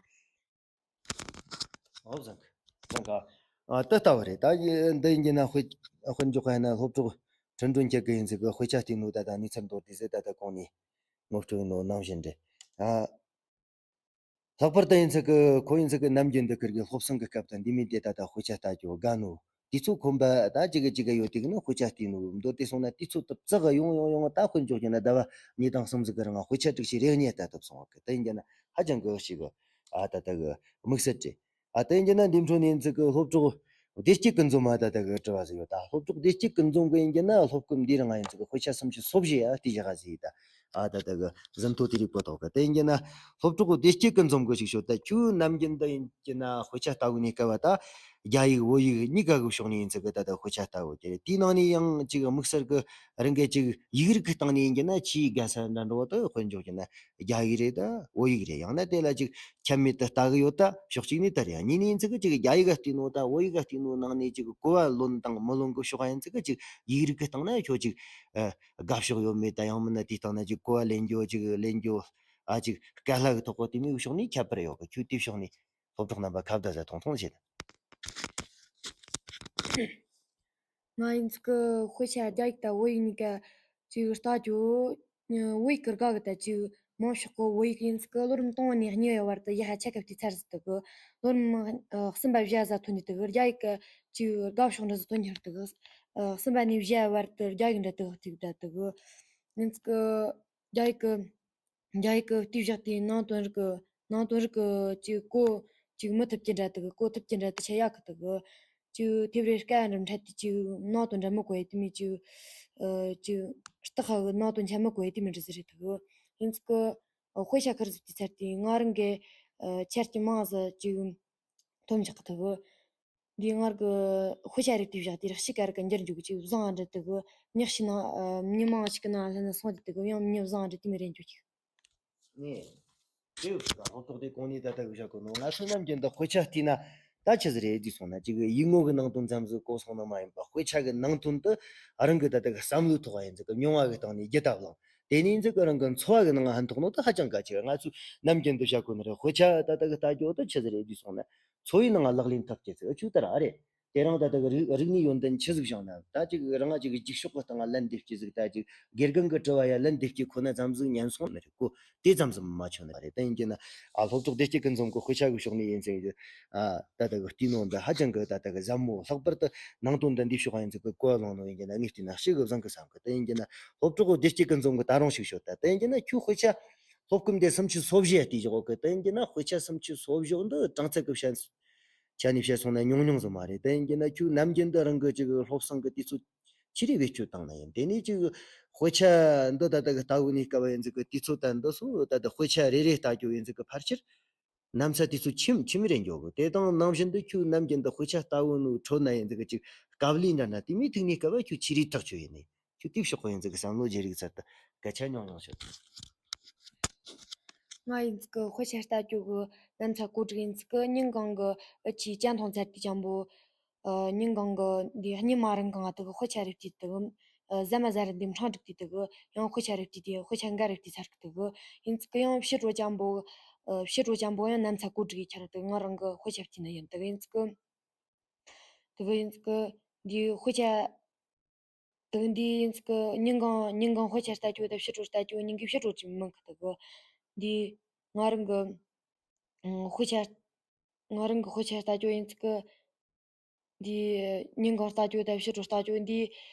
ཨོ་བཟང་གི་བཟང་གི་ཨ་ད་ལྟ་བ་རེད་ད་ཡི་འདི་ཡིན་གྱི་ན་དཔེ་དཔེ་འཇོག་ཡིན་ན་སློབ་གྲོགས་ཁྲིན་ཀྲུན་ཁྱེད་ཀྱི་ཡིན་ཚིག་གི་དཔེ་ཆ་བལྟས་ནོ་ད་ད་གནས་ཚུལ་མདོར་བསྡུས་ཟེར་ད་ད་གོང་ནས་ངོ་སྤྲོད་ཡིན་ནོ་ནང་བཞིན་རེད་ཨ། ལྷག་པར་དུ་ཡིན་ཚིག་གི་ཁོ་ཡིན་ཚིག་གི་ནམ་རྒྱུན་འདི་ཁུར་གི་སློབ་གསེང་གི་སྐབས་དང་འདི་མི་འདི་ད་ད་དཔེ་ཆ་ལྟ་རྒྱུ་དགའ་ནོ། དུས་ཚོད་ཁོམ་པ་ད་ཅི་གི་ཅི་གི་ཡོད་དེ་གི་ནི་དཔེ་ཆ་བལྟས་ནོ་མདོར་དེ་སོང་ན་དུས་ཚོད་དུ་བཙག་གི་ཡོང་ཡོང་ཡོང་ད་དཔེ་འཇོག་རྒྱུ་ན་ཟླ་བ་གཉིས་དང་གསུམ་ཟིག་གི་རིང་དཔེ་ཆ་དྲུག་ཅུ་རེ་གཉིས་ལྟ་ཐུབ་སོང་བ་གི་དེ་ཡིན་རྒྱུ་ན་ཧ་ཅང་གི་ཞིག་གི་ཨ་ད་ད་གི་དམིགས་བསལ་རེད། ཨ་དེ་ཡིན་རྒྱུ་ན་འདི་འཕྲོ་ནས་ཡིན་ཚིག་གི་སློབ་གྲོགས་བདེ་སྐྱིད་ཀུན་འཛོམས་མ་ད་ད་གི་དྲི་བ་ཟིག་ཡོད་ད། སློབ་གྲོགས་བདེ་སྐྱིད་ཀུན་འཛོམས་གི་ཡིན་རྒྱུ་ན་སློབ་སྐབས་འདི་རིང་ང་ཡིན་ཚིག་གི་དཔེ་ཆ་སུམ་ཅུ་སོ་བཞི་ཡ་དེ་བཞག་ག་ཟིག་ཡིན་ད། ཨ་ད་ད་གི་ཟིན་ཐོ་དེ་རིགས་པོ་ཐོག་གི་དེ་ཡིན་རྒྱུ་ན་སློབ་གྲོགས་བདེ་སྐྱིད་ཀུན་འཛོམས་གི་ཞིག་ཤོད་ད། ཁྱོད་ནམ་རྒྱུན་འདི་ཡིན་རྒྱུ་ན་དཔེ་ཆ་ལྟ་བུ་ནས་སྐབས་བ་ད་རྒྱ་ཡིག་བོད་ཡིག་གཉིས་ཀ་གི་ཕྱོགས་ནས་ཡིན་ཚིག་གི་ད་ད་དཔེ་ཆ་ལྟ་བུ་དེ་རེད། དེའི་ནང་ནས་ཡང་ཅིག་དམིགས་བསལ་གི་རང་གི་ཅིག་ཡིག་རིགས་གི་སྟེང་ནས་ཡིན་རྒྱུ་ན་ཆེས་དགའ་ས་འདྲ་འགྲོ་བ་ད་དཔེ་འཇོག་རྒྱུ་ན་རྒྱ་ཡིག་རེད་ད་བོད་ཡིག་རེད། ཡང་ན་དེ་ལ་ཅིག་ཁྱད་མེད་དུ་ལྟ་གི་ཡོད་ད་ཕྱོགས་གཅིག་ནས་ད་རེད། གཉིས་ནས་ཡིན་ཚིག་གི་ཅིག་རྒྱ་ཡིག་ག་བལྟས་ནོ་ད་བོད་ཡིག་ག་བལྟས་ནོ་ནང་ནས་ཅིག་གོ་བ་ལོན་དང་མི་ལོན་གི་ཕྱོགས་ཡིན་ཚིག་གི་ཅིག་ཡིག་རིགས་གི་སྟེང་ན་ཁྱོད་ཅིག་ཨ། དགའ་ཕྱོགས་ཡོད་མེད་དང་ཡང་མིན་ན་དེའི་སྟེང་ན་ཅིག་གོ་བ་ལེན་རྒྱུ་ཅིག་ལེན་རྒྱུ་ཨ་ཅིག་དཀའ་ལས་ཀྱི་ཐོག་གོ་དེ་མོའི་ཕྱོགས་ནས་ཁྱད་པར་ཡོད་གི་ཁྱོད་དེའི་ཕྱོགས་ནས་སློབ་གྲོགས་རྣམ་པ་ཁ་བརྡ་ཟ་ཐུང་ཐུང་བྱེད། ང་ཡིན་ཚིག་གི་དཔེ་ཆ་རྒྱ་ཡིག་དང་བོད་ཡིག་གཉིས་ཀ་ཅིག་ལྟ་རྒྱུ་བོད་ཡིག་གི་དགའ་གི་ད་ཅིག་མང་ཤོག་གི་བོད་ཡིག་ཡིན་ཚིག་གི་ལོ་རིམ་དང་པོ་ནས་གཉིས་པའི་བར་དུ་ཡ་ཧ་ཆ་ཁ་བལྟས་ཚར་ཟིག་དུ་གི་ལོ་རིམ་གསུམ་པ་བཞི་ཟ་ཐོན་ནས་དུ་གི་རྒྱ་ཡིག་གི་ཅིག་དགའ་ཕྱོགས་འདྲ་ཟིག་ཐོན་ཁྱེར་དུ་གི་གསུམ་པ་ནས་བཞི་བར་དུ་རྒྱ་ཡིག་འདྲ་དུ་གི་ཐུག་ད་དུ་གི་ཡིན་ཚིག་གི་རྒྱ་ཡིག་གི་རྒྱ་ཡིག་གི་བལྟས་བཞག་དེའི་ནང་དོན་རིག་གི་ནང་དོན་རིག་གི་ཅིག་གོ་ཅིག་མི་ཐུབ་ཀྱི་འདྲ་དུ་གི་གོ་ཐུབ་ཀྱི་འདྲ་དུ་ཆ་ཡག་གི་དུ་གི་ཅིག་དེབ་རེ་སྐད་འགྲམ་འཕྲད་དེ་ཅིག་ནང་དོན་འདྲ་མི་གོ་ཡི་དེ་མི་ཅིག་ཨ་ཅིག་སྟག་ཁ་གི་ནང་དོན་ཆ་མི་གོ་ཡི་དེ་མི་འདྲ་ཟིག་རེད་དུ་གི་ཡིན་ཚིག་གི་དཔེ་ཆ་ཁུར་ཟིག་དེ་ཚར་དེ་ང་རང་གི་ཨ་ཆ་རྐྱེན་མང་ཟིག་ཅིག་ཐོབ་འཇག་གི་དུ་གི་འདི་སྔར་གི་དཔེ་ཆ་རིགས་དེ་བཞག་དེ་རེག་ཤི་ཀ་རིག་གི་འགྱུར་འཇུག་ཅིག་བཟང་ང་འདྲ་དུ་གི་ཉག་ཤི་ན་མི་མང་ཞིག་གི་ནང་ལྷན་ན་སོང་དེ་དུ་གི་ཡང་མི་བཟང་ང་འདྲ་དེ་མི་རེད་འཇུག་ཅིག་ངས་དེ་ཡོད་ཀ་སློབ་གྲོགས་དེ་གོང་ནས་ད་ལྟ་གི་བཞག་གི་ནོ་ང་ཚོ་རྣམས་ཀྱི་འདི་དཔེ་ཆ་བལྟས་ན་ ད་ཆི་ཟིག་རེད་ཟེར་སོང་ན། ཅིག་ཡིག་ངོ་གི་ནང་དོན་ཙམ་ཟིག་གོ་སོང་ན་མ་ཡིན་པ། དཔེ་ཆ་གི་ནང་དོན་དེ་རང་གི་ད་ལྟ་གི་བསམ་བློའི་ཐོག་ཡིན་ཟིག་གི་མྱོང་བ་གི་སྟེང་ནས་རྒྱུ་ལྟ་བླངས། དེ་ནས་ཡིན་ཟིག་གི་རང་གི་འཚོ་བ་གི་ནང་ཧན་ཐོགས་ནོ་དེ་ཧ་ཅང་གལ་ཆེ། ང་ཚོས་ནམ་རྒྱུན་དུ་བཤད་གོ་ནི་རེད། དཔེ་ཆ་ད་ལྟ་གི་ལྟ་རྒྱུ་དེ་ཆི་ཟིག་རེད་ཟེར་སོང་ན། འཚོ་བའི་ནང་ལག་ལེན་ཐུབ་ཀྱི་ཟིག་ཨ་ཆུ་ལྟར་ཨ་རེད། དེ་རིང་ད་ལྟ་གི་རིག་རིག་གནས་ཡོན་ཏན་ཆི་ཟིག་བྱུང་ན། ད་ཅིག་རང་ང་ཅིག་རྗེས་ཕྱོགས་གི་སྟེང་ལ་ལན་འདེབས་ཀྱི་ཟིག་ད་ཅིག་དགེ་རྒན་གི་དྲི་བ་ཡ་ལན་འདེབས་ཀྱི་ཁོ་ན་ཙམ་ཟིག་ཉན་སོང་ནི་རེད་གོ། དེ་ཙམ་ཟིག་མ་ཆོད་ནི་རེད། ད་ཡིན་གྱི་ན། ཨ། སློབ་གྲོགས་བདེ་སྐྱིད་ཀུན་འཛོམས་གི་དཔེ་ཆ་གི་ཕྱོགས་ནས་ཡིན་ཟེར་གྱི། ཨ། ད་ལྟ་གི་བལྟས་ནོ་འདི་ཧ་ཅང་གི་ད་ལྟ་གི་ཟབ་མོ། ལྷག་པར་དུ་ནང་དོན་འདི་འདི་ཕྱོགས་ཡིན་ཟིག་གི་གོ་བ་བླངས་ནོ་ཡིན་གྱི་ན། ངས་བལྟས་ན་ཞེ་གི་བཟང་གི་བསམ་གི། ད་ཡིན་གྱི་ན་སློབ་གྲོགས་བདེ་སྐྱིད་ཀུན་འཛོམས་གི་ད་རུང་ཞིག་ཤོད་ད། ད་ཡིན་གྱི་ན་ཁྱོད་དཔེ་ཆ་སློབ་སྐུམ་དེ་སུམ་ཅུ་སོ་བཞི་ཡ་བལྟས་བཞག་གི། ད་ཡིན་གྱི་ན་དཔེ་ཆ་སུམ་ཅུ་སོ་བཞི་འདི་གྲངས་ཚད་གི་བཤད་ཆ་ནས་བཤད་སོང་ན་ཉུང་ཉུང་ཟིག་མ་རེད། ད་ཡིན་གྱི་ན་ཁྱོད་ནམ་རྒྱུན་དུ་རང་གི་ཅིག་སློབ་གསེང་གི་དུས་ཚོད་ཅི་རིགས་བེད་སྤྱོད་བཏང་ན་ཡིན། དེ་ནས་ཅིག་དཔེ་ཆ་འདི་ད་ལྟ་གི་ལྟ་བུ་ནས་སྐབས་ཡིན་ཟིག་གི་དུས་ཚོད་ད་འདི་སོ་ད་ལྟ་དཔེ་ཆ་རེ་རེ་ལྟ་རྒྱུ་ཡིན་ཟིག་གི་ཕལ་ཆེར་ན་ཚ་དུས་ཚོད་ཆི་ཆི་མོ་རེ་འགྱོ་གི། དེ་དང་ནང་བཞིན་དུ་ཁྱོད་ནམ་རྒྱུན་དུ་དཔེ་ཆ་ལྟ་བུ་ནོ་ཁྲོད་ན་ཡིན་ཟིག་གི་ཅིག་དཀའ་ལས་འདྲ་ན། དེ་མོ་ཐུག་ནས་སྐབས་ཁྱོད་ཅི་རིགས་ཐག་ཆོད་ཡིན་ནི། ཁྱོད་དེ་ཕྱོགས་གི་ཡིན་ཟིག་གི་བསམ་བློ་བརྗེ་རིགས་ཚར་དུ་སྐད་ཆ་ཉུང་ཉུང་ཤོད། ང་ཡིན་ཟིག་གི་དཔེ་ཆ་ལྟ་རྒྱུ་གི་ན་ཚ་གོ་སྒྲིག་ཡིན་ཟིག་གི། ཉིན་གང་གི་ཨ་ཅེ་ཅན་ཐོང་ཚར་དུས་ཅང་པོ། ཨ། ཉིན་གང་གི་འདི་ཉི་མ་རང་གང་ང་དུ་གི་དཔེ་ཆ་རེ་བལྟས་དུ་གི། ཨ། ཟ་མ་ཟ་རེ་འདི་འཕྲང་སྒྲིག་དུས་དུ་གི་ཡང་དཔེ་ཆ་རེ་བལྟས་དུས་དཔེ་ཆ་འགའ་རེ་བལྟས་ཚར་གི་དུ་གི། ཡིན་ཟིག་གི་ཡང་ཕྱི་དྲོ་ཅང་པོ། ཨ། ཕྱི་དྲོ་ཅང་པོ་ཡང་ན་ཚ་གོ་སྒྲིག་ཡི་ཁྱེར་དུ་ང་རང་གི་དཔེ་ཆ་བལྟས་ན་ཡིན་དུ་གི། ཡིན་ཟིག་གི་དུ་གི་ཡིན་ཟིག་གི་འདི་དཔེ་ཆ། དུ་འདི་ཡིན་ཟིག་གི་ཉིན་གང་ཉིན་གང་དཔེ་ཆ་ལྟ་རྒྱུ་དང་ཕྱི་དྲོ་ལྟ་རྒྱུ་གཉིས་ཀའི་ཕྱི་དྲོ་ཅིག་མིན་གི་དུ་གི། འདི་ང་རང་གི་ཨང་། དཔེ་ཆ། ང་རང་གི་དཔེ་ཆ་ལྟ་རྒྱུ་ཡིན་ཟིག་གི། འདི་ཉིན་གང་ལྟ་རྒྱུ་དང་ཕྱི་དྲོ་ལྟ་རྒྱུ་འདི།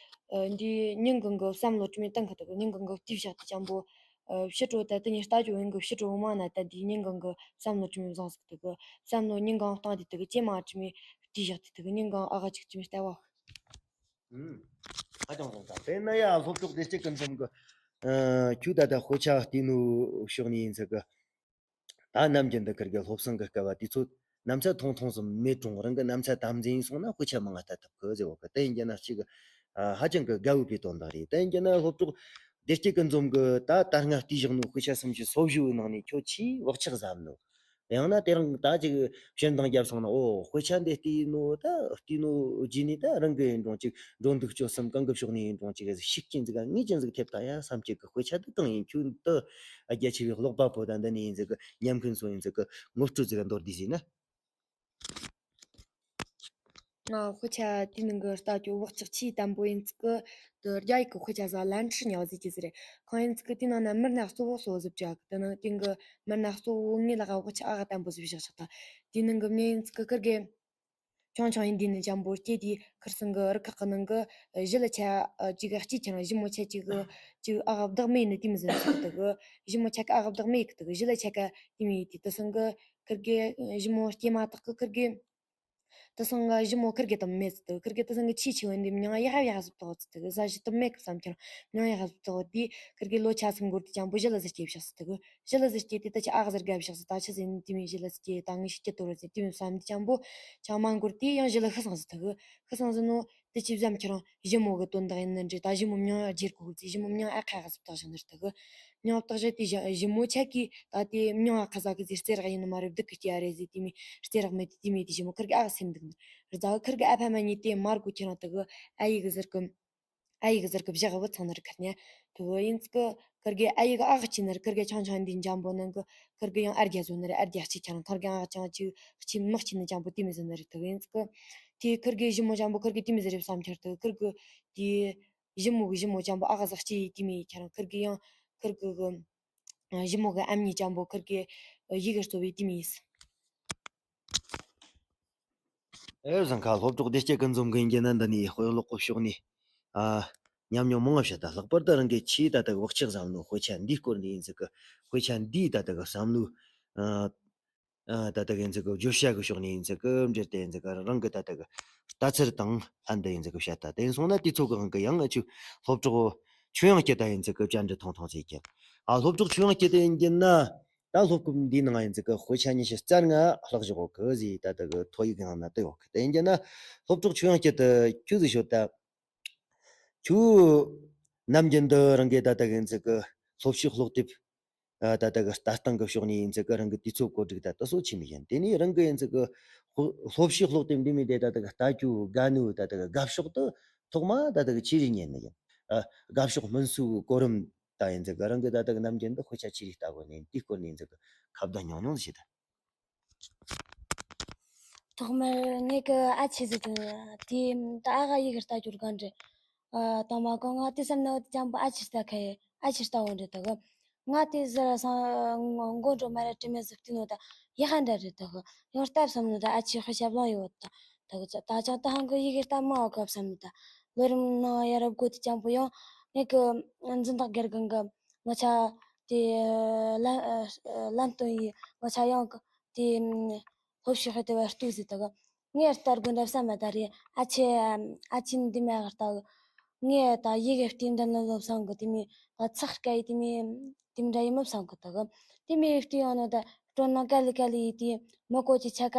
ཨ། འདི་ཉིན་གང་གི་བསམ་བློ་དྲི་མི་བཏང་གི་དུ་གི། ཉིན་གང་གི་བལྟས་བཞག་དུས་ཅང་པོ། ཨ། ཕྱི་དྲོ་ད་དུ་ནས་ལྟ་རྒྱུ་ཡིན་གི། ཕྱི་དྲོ་མ་ན་ད་འདི་ཉིན་གང་གི་བསམ་བློ་དྲི་མི་བཟང་ཟིག་དུ་གི། བསམ་བློ་ཉིན་གང་བཏང་དུས་དུ་གི་ཅེ་མ་དྲི་མི་བལྟས་བཞག་དུས་དུ་གི་ཉིན་གང་ཨ་ག་ཅིག་དྲི་མི་ལྟ་བ། ཧ་ཅང་བཟང་། ད་དཔེར་ན་ཡ་སློབ་གྲོགས་བདེ་སྐྱིད་ཀུན་འཛོམས་གི། ཨ། ཁྱོད་ད་ལྟ་དཔེ་ཆ་བལྟས་ནོ་ཕྱོགས་ནས་ཡིན་ཟིག་གི། ད་ནམ་རྒྱུན་དུ་ཁིར་གི་སློབ་གསེང་གི་སྐབས་བ་དུས་ཚོད་ན་ཚ་ཐུང་ཐུང་ཟིག་མེད་རུང་རང་གི་ན་ཚ་དམ་འཛིན་སོང་ན་དཔེ་ཆ་མང་ང་ལྟ་ཐུབ་གི་ཟེར་བ་གི། དེ་ཡིན་གྱི་ན་ཅིག་གི། ཨ། ཧ་ཅང་གི་དགའ་འོས་པའི་དོན་དག་རེད། དེ་ཡིན་གྱི་ན་སློབ་གྲོགས་བདེ་སྐྱིད་ཀུན་འཛོམས་གི་ད་ད་སྔ་བལྟས་བཞག་ནོ་དཔེ་ཆ་སུམ་ཅུ་སོ་བཞི་བོའི་ནང་ནས་ཁྱོད་ཆེས་བག་ཆགས་ཟབ་ནོ། ཡང་ན་དེ་རིང་ད་ཅིག་ཕྱིར་འདང་བརྒྱབ་སོང་ན། ཨོ། དཔེ་ཆ་འདི་བལྟས་ནོ་ད་བལྟས་ནོ་རྗེས་ནས་ད་རང་གི་ཡིན་རུང་ཅིག་འགྲོ་འདུག་སྤྱོད་གསུམ་གང་གི་ཕྱོགས་ནས་ཡིན་རུང་ཅིག་ཤུགས་རྐྱེན་ཟིག་ངེས་ཅན་ཟིག་ཐེབས་ད་ཡ་བསམ་གྱི་གི། དཔེ་ཆ་འདི་གང་ཡིན། ཁྱོད་འདི་རྒྱ་ཆེ་བའི་ཀློག་པ་པོ་ད་འདི་ནས་ཡིན་ཟིག་གི། ཉམས་མཁན་ཚོ་ཡིན་ཟིག་གི་ངོ་སྤྲོད་ཟིག་མདོར་བསྡུས་ཟིག་ན། ང་དཔེ་ཆ་དེའི་ནང་གི་ལྟ་རྒྱུ་བག་ཆགས་ཆེས་དམ་པོ་ཡིན་ཟིག་གི། དེ་རྒྱ་ཡིག་གི་དཔེ་ཆ་ཟ་ལན་ཁྲི་ཉག་ཟིག་གི་ཟིག་རེད། གང་ཡིན་ཟིག་གི་དེའི་ནང་ན་མི་སྣ་གཙོ་བོ་གཙོ་བོ་ཟིག་བྲིས་གི། དེ་ནང་དེ་གི་མི་སྣ་གཙོ་བོ་ངའི་ལག་ག་དཔེ་ཆ་ཨ་ག་དམ་པོ་ཟིག་བཞག་ཆགས་ད། དེའི་ནང་གི་མྱི་ཡིན་ཟིག་གི་ཁིར་གི། ཆུང་ཆུང་ཡིན་དུས་ནས་ཅང་པོ་སྐྱེས་དུས་ཁིར་ཚང་གི་རུ་ཁག་གི་ནང་གི་ཞི་ལི་ཆ་ཅིག་གཅིག་ཁྱེད་རང་ཞི་མོ་ཆ་ཅིག་གི་ཅིག་ཨ་ག་བདག་མེད་ནི་དེ་མི་ཟིན་ཟིག་དུ་གི། ཞི་མོ་ཆ་གི་ཨ་ག་བདག་མེད་གི་དུ་གི། ཞི་ལི་ཆ་ག་དེ་མི་ཡིན་དུས་དུ་ཚང་གི་ཁིར་གི་ཞི་མོ་སྐྱེས་མ་ཐག་གི་ཁིར་གི་དུ་ཚང་གི་ཞི་མོ་ཁིར་གི་དམ་མེད་ཟིག་དུ་གི། ཁིར་གི་དུ་ཚང་གི་ཆེས་ཆེ་བ་འདི་མྱིང་ཡག་ཡག་ཟིག་ཏོག་ཟིག་དུ་གི། ཟ་ཞི་དུ་མེད་གི་བསམ་ཁྱེད་རང་མྱིང་ཡག་ཟིག་ཏོག་དེ་ཁིར་གི་ལོ་ཆ་ཚང་འགོར་དུས་ཅང་པོ་ཞི་ལི་ཟིག་སྐྱེས་བཞག་ཟིག་དུ་གི། ཞི་ལི་ཟིག་སྐྱེས་དེ་ད་ཆ་ཨ་ག་ཟིག་དགའ་བཞག་ཟིག་ད་ཆ་ཟིག་དེ་མི་ཞི་ལི་ཟིག་སྐྱེས་ད་ངས་ཤི་སྐྱེ་དོ་ར་ཟིག་དེ་མི་བསམ་དུས་ཅང་པོ་ཆང་མ་འགོར་དུས་ཡང་ཞི་ལི་ཤི་སོང་ཟིག་དུ་གི། ཤི་སོང་ཟིག་ནོ་དེ་ཅི་བསམ་ཁྱེད་རང་ཞི་མོ་གི་དོན་དག་ཡིན་ནི་འདྲ། ད་ཞི་མོ་མྱིང་ཡག་བརྗེར་གོ་ཟིག། ཞི་མོ་མྱིང་ཨ་ཁ་ག་ཟིག་བཏགས་བཞག་ནི་རེད་དུ་གི། མྱིང་བཏགས་བཞག་དུས་ཞི་ཞི་མོ་ཆ་གི་ད་དེ་མྱིང་ཨ་ཁ་ཟ་གི་ཟིག་རྩེ་རག་ཡིན་ནི་མ་རེད། སྡུག་གི་སྐྱེ་ཡ་རེད་ཟིག་དེ་མི་རྩེ་རག་མེད་དུས་དེ་མི་དུས་ཞི་མོ་ཁིར་གི་ཨ་ག་སེམས་སྡུག་ནི་རེད། ད་གི་ཁིར་གི་ཨ་ཕ་མ་གཉིས་དེ་མར་གོ་ཁྱེད་རང་དུ་གི་ཨ་ཡིག་གི་ཟེར་གི། ཨ་ཡིག་ཟེར་གི་བཞག་བུ་ཚང་ནི་རེད། ཁིར་ནི་དུ་ཡིན་ཙི་གི་ཁིར་གི་ཨ་ཡིག་ཨ་ག་ཆི་ནི་རེད། ཁིར་གི་ཆང་ཆང་འདི་འཇམ་པོ་ནང་གི་ཁིར་གི་ཡང་ཨ་རྒྱ་བཟོ་ནི་རེད། ཨ་རྒྱ་གཅིག་ཁྱེད་རང་ཁིར་གི་ཨ་ག་ཅང་ཅིག་གཅིག་མི་གཅིག་ནི་འཇམ་པོ་དེ་མི་ཟེར་ནི་རེད། དུ་ཡིན་ཙི་གི་དེ་ཁིར་གི་ཞི་མོ་འཇམ་པོ་ཁིར་གི་དེ་མི་ཟེར་རེད་བསམ་ཁྱེར་དུ་ཁིར་གི་དེ་ཞི་མོ་གི་ཞི་མོ་འཇམ་པོ་ཨ་ག་ཟག་གཅིག་དེ་མི་ཁྱེད་རང་ཁིར་གི་ཡང་ཁིར་གི་གི་ཞི་མོ་གི་ཨ་མྱེས་འཇམ་པོ་ཁིར་གི་ཡི་གེ་གཙོ་བའི་དེ་མི་ཡིན། ཨེ་བཟང་ཁ། སློབ་གྲོགས་བདེ་སྐྱིད་ཀུན་འཛོམས་གི་ཡིན་གྱི་ན་འདི་ནས་དཔེ་ཀློག་གི་ཕྱོགས་ནས། ཨ། ཉམས་མྱོང་མང་བ་བཤད། ད་ལྷག་པར་དུ་རང་གི་ཆེས་ད་ལྟ་བག་ཆགས་ཟབ་ནོ་དཔེ་ཆ་འདིའི་སྐོར་ནས་ཡིན་ཟིག་གི། དཔེ་ཆ་འདིའི་ད་ལྟ་གི་བསམ་བློའི། ཨ། ཨ། ད་ལྟ་གི་ཡིན་ཟིག་གི་བརྗོད་བྱ་གི་ཕྱོགས་ནས་ཡིན་ཟིག་གི་འབྲེལ་ཏེ་ཡིན་ཟིག་གི་རང་གི་ད་ལྟ་གི་ལྟ་ཚུལ་དང་ལྷན་དུ་ཡིན་ཟིག་གི་བཤད། ད་དེ་ཡིན་སོང་ན་དུས་ཚོད་གི་དབང་གིས་ཡང་ཨ་ཆུ་སློབ་གྲོགས་ཆོས་དབྱངས་སྐྱིད་ད་ཡིན་ཟིག་གི་བཅར་འདྲི་ཐུང་ཐུང་ཟིག་གི། ཨ། སློབ་གྲོགས་ཆོས་དབྱངས་སྐྱིད་དེ་ཡིན་གྱི་ན། ད་སློབ་གྲྭ་འདིའི་ནང་ཡིན་ཟིག་གི་དཔེ་ཆ་ཉི་ཤུ་རྩ་ལྔ་བཀླགས་བཞག་གི་ཟིག་ད་ལྟ་གི་ཐོ་ཡིག་ནང་ན་བཏོན་ཡོད་གི། དེ་ཡིན་གྱི་ན་སློབ་གྲོགས་ཆོས་དབྱངས་སྐྱིད་དེ་ཁྱོད་ཟིག་ཤོད་ད། ཁྱོད་ནམ་རྒྱུན་དུ་རང་གི་ད་ལྟ་གི་ཡིན་ཟིག་གི་སློབ་ཕྱིའི་ཀློག་དེབ། ཨ་ད་ལྟ་གི་ལྟ་སྟངས་གི་ཕྱོགས་ནས་ཡིན་ཚད་གི་རང་གི་དུས་ཚོད་བཀོད་སྒྲིག་ད་ལྟ་སོ་ཆེ་མི་ཡིན། དེ་ནས་རང་གི་ཡིན་ཚད་གི་སློབ་སློབ་གཞི་སློབ་དེབ་འདི་མི་དེ་ད་ལྟ་གི་ལྟ་རྒྱུ་དགའ་ནུ་ད་ལྟ་གི་དགའ་ཕྱོགས་དུ་ཐོག་མ་ད་ལྟ་གི་ཆེ་རིགས་ཉན་ནི་ཡིན། ཨ་དགའ་ཕྱོགས་སྨིན་སུ་གོ་རིམ་ད་ཡིན་ཚད་གི་རང་གི་ད་ལྟ་གི་ནམ་རྒྱུན་དུ་དཔེ་ཆ་ཆེ་རིགས་ལྟ་དགོས་ནས་དེའི་སྐོར་ནས་ཡིན་ཚད་གི་ཁ་བརྡ་ཉུང་ཉུང་ཞིག་ད། ཐོག་མར་ངེད་ཀྱི་ཨ་ཆེ་ཟིག་དང་དེའི་ད་ཨ་ཁ་ཡི་གེ་ལྟ་རྒྱུར་གང་འདྲ། ཨ་དང་མ་གང་ང་དེ་བསམ་ན་དེ་ཅང་པོ་ཨ་ཆེ་ལྟ་ཁ་ཡི་ཨ་ཆེ་ལྟ་འོང་འདྲ་ད་གི། ང་དེ་ཟེར་སང་མགོ་འགྲོ་མ་ར་དྲི་མེད་ཟིག་བལྟས་ནོ་ད་ཡག་ཧ་འདྲ་རེད་ད་གི། ཡང་ལྟ་བསམ་ནོ་ད་ཨ་ཆེ་དཔེ་ཞབས་ལོང་ཡོད་ད། ད་གི་ད་ཅང་ད་ཧང་གི་ཡི་གེ་ལྟ་མ་འོ་ག་བསམ་ནོ་ད། ལོ་རིམ་ནང་ཡ་རབས་དགོ་དེ་ཅང་པོ་ཡང་ངེད་ཀྱི་འཛིན་བདག་དགེ་རྒན་གི་ང་ཆ་དེ་ལ་ལམ་སྟོན་ཡི་ང་ཆ་ཡང་གི་དེ་སློབ་ཕྱི་ཧོད་དེ་བར་ལྟོས་ཟིག་ད་གི། ངས་ལྟ་དགོས་འདྲ་བསམ་མ་ད་རེད། ཨ་ཆེ་ཨ་ཆེ་འདི་མ་ལྟ་གི། ངས་ད་ཡི་གེ་བལྟས་འདི་ནི་ལོབ་སང་གི་དེ་མི་ད་ཚགས་སྐད་ཡི་དེ་མི་དེ་མི་འདྲ་ཡི་མི་བསམ་གི་ད་གི། དེ་མི་བལྟས་ཡོང་ནོ་ད་སྤྲོ་ན་དཀའ་ལས་དཀའ་ལས་ཡི་དེ་མི་གོ་ཅི་ཆ་ཀ།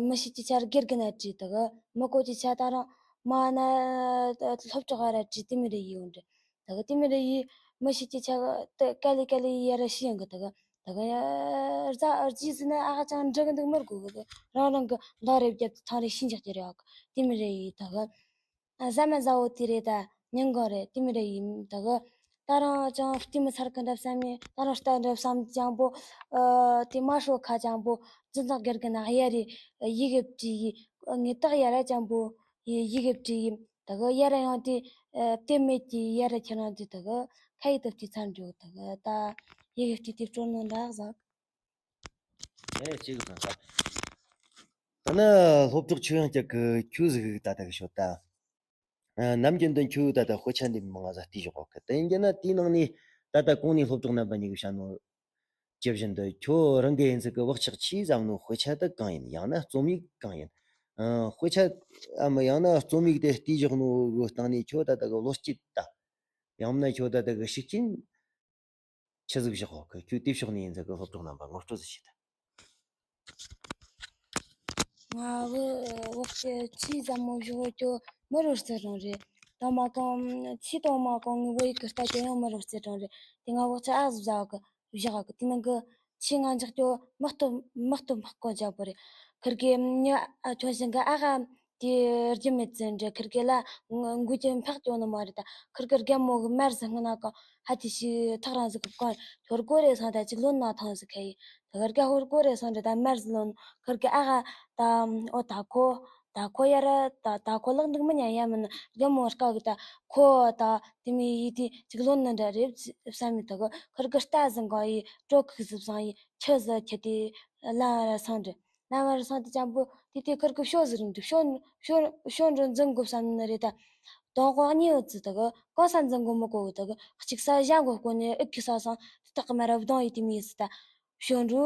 མི་ཤེས་ཅི་ཆ་དགེ་རྒན་ན་བྲིས་ད་གི། མི་གོ་ཅི་ཆ་ད་རང་མ་ན་སློབ་གྲོགས་ཧ་ར་བྲིས་དེ་མི་རེ་ཡི་ཡོང་འདྲ། ད་གི་དེ་མི་རེ་ཡི་མི་ཤེས་ཀྱི་ཆ་ག་དེ་དཀའ་ལས་དཀའ་ལས་ཡི་ཡ་ར་ཤི་ཡང་གི་ད་གི། ད་གི་ཡ་རྫ་རྫི་ཟི་ན་ཨ་ཧ་ཅང་འདྲི་གི་འདུག་མི་དགོས་གི། རང་རང་གི་མདའ་རེ་བརྒྱབ་ཏེ་ཐང་རེ་ཤི་འཇག་གི་རེད་ཨ་གི། དེ་མི་རེ་ཡི་ད་གི། ཨ་ཟ་མ་ཟ་བོ་དེ་རེད་ད་ཉིན་གང་རེད་དེ་མི་རེ་ཡི་ད་གི། ད་རང་ཅང་བལྟས་མི་ཚར་གི་འདྲ་བསམ་མི་ད་རང་ལྟ་འདྲ་བསམ་ཅང་པོ། ཨ་དེ་མ་ཧྲོ་ཁ་ཅང་པོ་འཛིན་བདག་དགེ་རྒན་ན་ཡ་རེ་ཡི་གེ་བྲིས་ཡི་ངས་ཏག་ཡ་ར་ཅང་པོ་ཡི་ཡི་གེ་བྲིས་ཡི། ད་གི་ཡ་ར་ཡང་དེ་ཨ་དེ་མེད་ཀྱི་ཡ་ར་ཁྱེད་རང་དེ་ད་གི་ཁ་ཡི་ཏོ་དེ་ཚར་འགྲོ་ད་གི་ད་ཡི་གེ་བྲིས་དེ་སྤྲོ་ནོ་འདྲ་ཟག་ཨེ་གཅིག་གི་ཚང་ས། ད་ནི་སློབ་གྲོགས་ཆོས་དབྱངས་སྐྱབས་ཀྱི་ཁྱོད་ཟིག་ད་ལྟ་གི་ཤོད་ད། ཨ་ནམ་རྒྱུན་དུ་ཁྱོད་ད་ལྟ་དཔེ་ཆ་འདི་མང་ང་ཟ་བལྟས་བཞག་གི་དེ་ཡིན་རྒྱུ་ན་དེའི་ནང་ནས་ད་ལྟ་གོང་ནས་སློབ་གྲོགས་རྣམ་པ་གཉིས་ཀྱིས་བཤད་ནོ། ཇི་བཞིན་དུ་ཁྱོད་རང་གི་ཡིན་ཚུལ་གྱི་བག་ཆགས་ཆེས་ཟབ་ནོ་དཔེ་ཆ་དེ་གང་ཡིན། ཡང་ན་རྩོམ་ཡིག་གང་ཡིན། ཨ་དཔེ་ཆ་ཨ་མ་ཡང་ན་རྩོམ་ཡིག་དེ་བལྟས་བཞག་ནོ་གི་སྟེང་ནས་ཁྱོད་ད་ལྟ་གི་བློ་སྐྱེད་ད། ཡང་ན་ཁྱོད་ད་ལྟ་གི་ཤུགས་རྐྱེན་ཆི་ཟིག་བཞག་གི། ཁྱོད་དེ་ཕྱོགས་ནས་ཡིན་ཚུལ་གྱི་སློབ་གྲོགས་རྣམ་པ་ངོ་སྤྲོད་ཟིག་བྱེད་ད། ང་བོ་བོགས་ཆེ་ཆེས་ཟབ་མོ་བཞི་བོ་ཅོ་མི་རོ་རྩེ་རང་རེད། དང་མ་གང་ཆེས་དང་མ་གང་ངའི་བོད་ཡིག་གི་ལྟ་ཅོ་ཡང་མི་རོ་རྩེ་རང་རེད། དེ་ང་བོགས་ཆེ་ཨ་ཟི་ཟ་གི་བཞག་གི་དེ་ནང་གི་ཆེས་ང་འཇག་ཅོ་མི་སྟོབས་མི་སྟོབས་མ་དཀོན་ཅག་པོ་རེད། ཁིར་གི་ཉི་ཨ་ཁྱོད་ཞིང་གི་ཨ་ག་དེ་རྒྱུ་མེད་ཙི་འདྲ་ཁིར་གི་ལ་འགུལ་གྱི་འཕགས་ཅོ་ནི་མ་རེད། ད་ཁིར་གི་རྒན་མོ་གི་མར་ཟི་སྔ་ན་གང་ཧ་དེ་ཞིག་ཐག་རང་ཟི་གི་གང་ཧོར་གོ་རེ་སང་ད་ཅིག་ལོན་ན་ཐང་ཟི་ཁ་ཡི། ད་ཁིར་གི་ཧོར་གོ་རེ་སང་འདྲ་ད་མར་ཟི་ལོན་ཁིར་གི་ཨ་ག་ད་ཨོ་ད་ཁོ་ད་ཁོ་ཡ་ར་ད་ད་ཁོ་ལག་འདུག་མི་ཉན་ཡ་མིན་རྒན་མོ་དཀའ་གི། ད་ཁོ་ད་དེ་མི་ཡི་དེ་ཅིག་ལོན་ན་འདྲ་རེད་བསམ་མི་ད་གི། ཁིར་གི་རྟ་ཟི་གང་ཡི་སྤྲོ་ཁིག་ཟི་བསང་ཡི་ཆུ་ཟི་ཁྱེར་ཏེ་ལ་ར་སང་འདྲ། ལམ་བར་སོང་དུས་ཙམ་པོ་དེ་དུས་ཁིར་གི་ཤོ་ཟིག་རིང་དུ་ཤོ་ཤོ་ཤོ་འགྲོ་འཛིན་དགོས་བསམ་ནི་རེད་ད། དོང་ཀོ་གཉིས་ཡོད་ཙི་ད་གི་གང་ས་འཛིན་དགོས་མི་གོ་གི་ད་གི། གཅིག་ས་གཞན་གོ་བསྐོ་ནས་ཨི་ཁི་ས་སང་དེ་དག་གི་མ་ར་བདོང་ཡི་དེ་མི་ཡི་ཟི་ད། ཤོ་འགྲོ་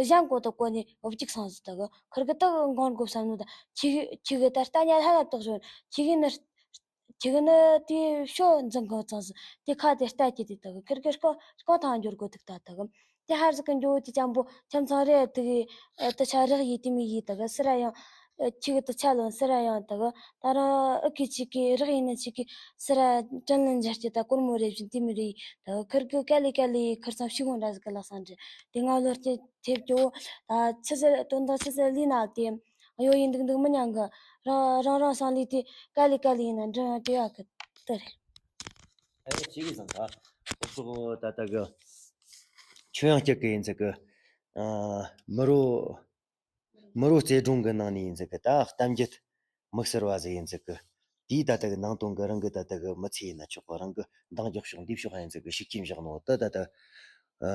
གཞན་གོ་ད་བསྐོ་ནས་འོ་གཅིག་སང་ཟི་ད་གི། ཁིར་གི་ད་གི་འགོང་དགོས་བསམ་ནི་ད། ཁྱི་གི་ཁྱི་གི་ད་ལྟ་ཉལ་ཧ་ལ་ཏོག་ཤོ་ཁྱི་གི་ནི། ཁྱི་གི་ནི་དེའི་ཤོ་འཛིན་གོ་ཚང་ཟི་དེ་ཁ་དེ་ལྟ་ཁྱི་དེ་ད་གི་ཁིར་གི་སྐོ་སྐོ་ཐང་འགྱུར་གོ་དུག་ད་ད་གི། དེ་ཧར་ཟི་གི་འགྱོ་དེ་ཅམ་པོ་ཁྱིམ་ཚང་རེ་དུ་གི་དུ་ཆ་རག་ཡི་དེ་མི་ཡི་ད་གི་སི་ར་ཡང་ཁྱི་གི་དུ་ཆ་ལོན་སི་ར་ཡང་ད་གི་ད་རང་ཨི་གི་ཆི་གི་རག་ཡི་ནི་ཆི་གི་སི་ར་དྲན་ལན་འཇལ་གྱི་ད་གོར་མོ་རེ་བཞིན་དེ་མི་རེ་ཡི་ད་གི་ཁིར་གི་ཀ་ལི་ཀ་ལི་ཁིར་ཚང་ཤི་གོང་ར་ཟི་གི་ལག་སང་འདྲི་དེ་ང་ལོ་སྐྱེ་ཐེབས་ཀྱོ་ད་ཆི་ཟི་དོན་དག་ཆི་ཟི་ལི་ན་དེ། གཡོ་ཡིན་འདུག་འདུག་མི་ཉན་གི། རང་རང་རང་སང་ལི་དེ་ཀ་ལི་ཀ་ལི་ཡིན་ན་འདྲི་ཡང་དེ་ཡག་གི་དེ་རེད། ཨེ་ཅིག་གི་ཟང་ད། སློབ་གྲོགས་ད་ལྟ་གི་ཆོས་དབྱངས་སྐྱབས་ཀྱི་ཡིན་ཟིག་གི། ཨ་མི་རོ་མི་རོ་རྩེ་སྒྲུང་གི་ནང་ནས་ཡིན་ཟིག་གི་ད་གཏམ་རྒྱུད་དམིགས་བསལ་བ་ཟིག་ཡིན་ཟིག་གི། དེའི་ད་ལྟ་གི་ནང་དོན་གི་རང་གི་ད་ལྟ་གི་མི་ཚེ་ཡིན་ན་ཆོག་གི། རང་གི་འདང་རྒྱག་ཕྱོགས་འདི་ཕྱོགས་ཡིན་ཟིག་གི་ཤུགས་རྐྱེན་བཞག་ནོ་ད་ད་ལྟ། ཨ་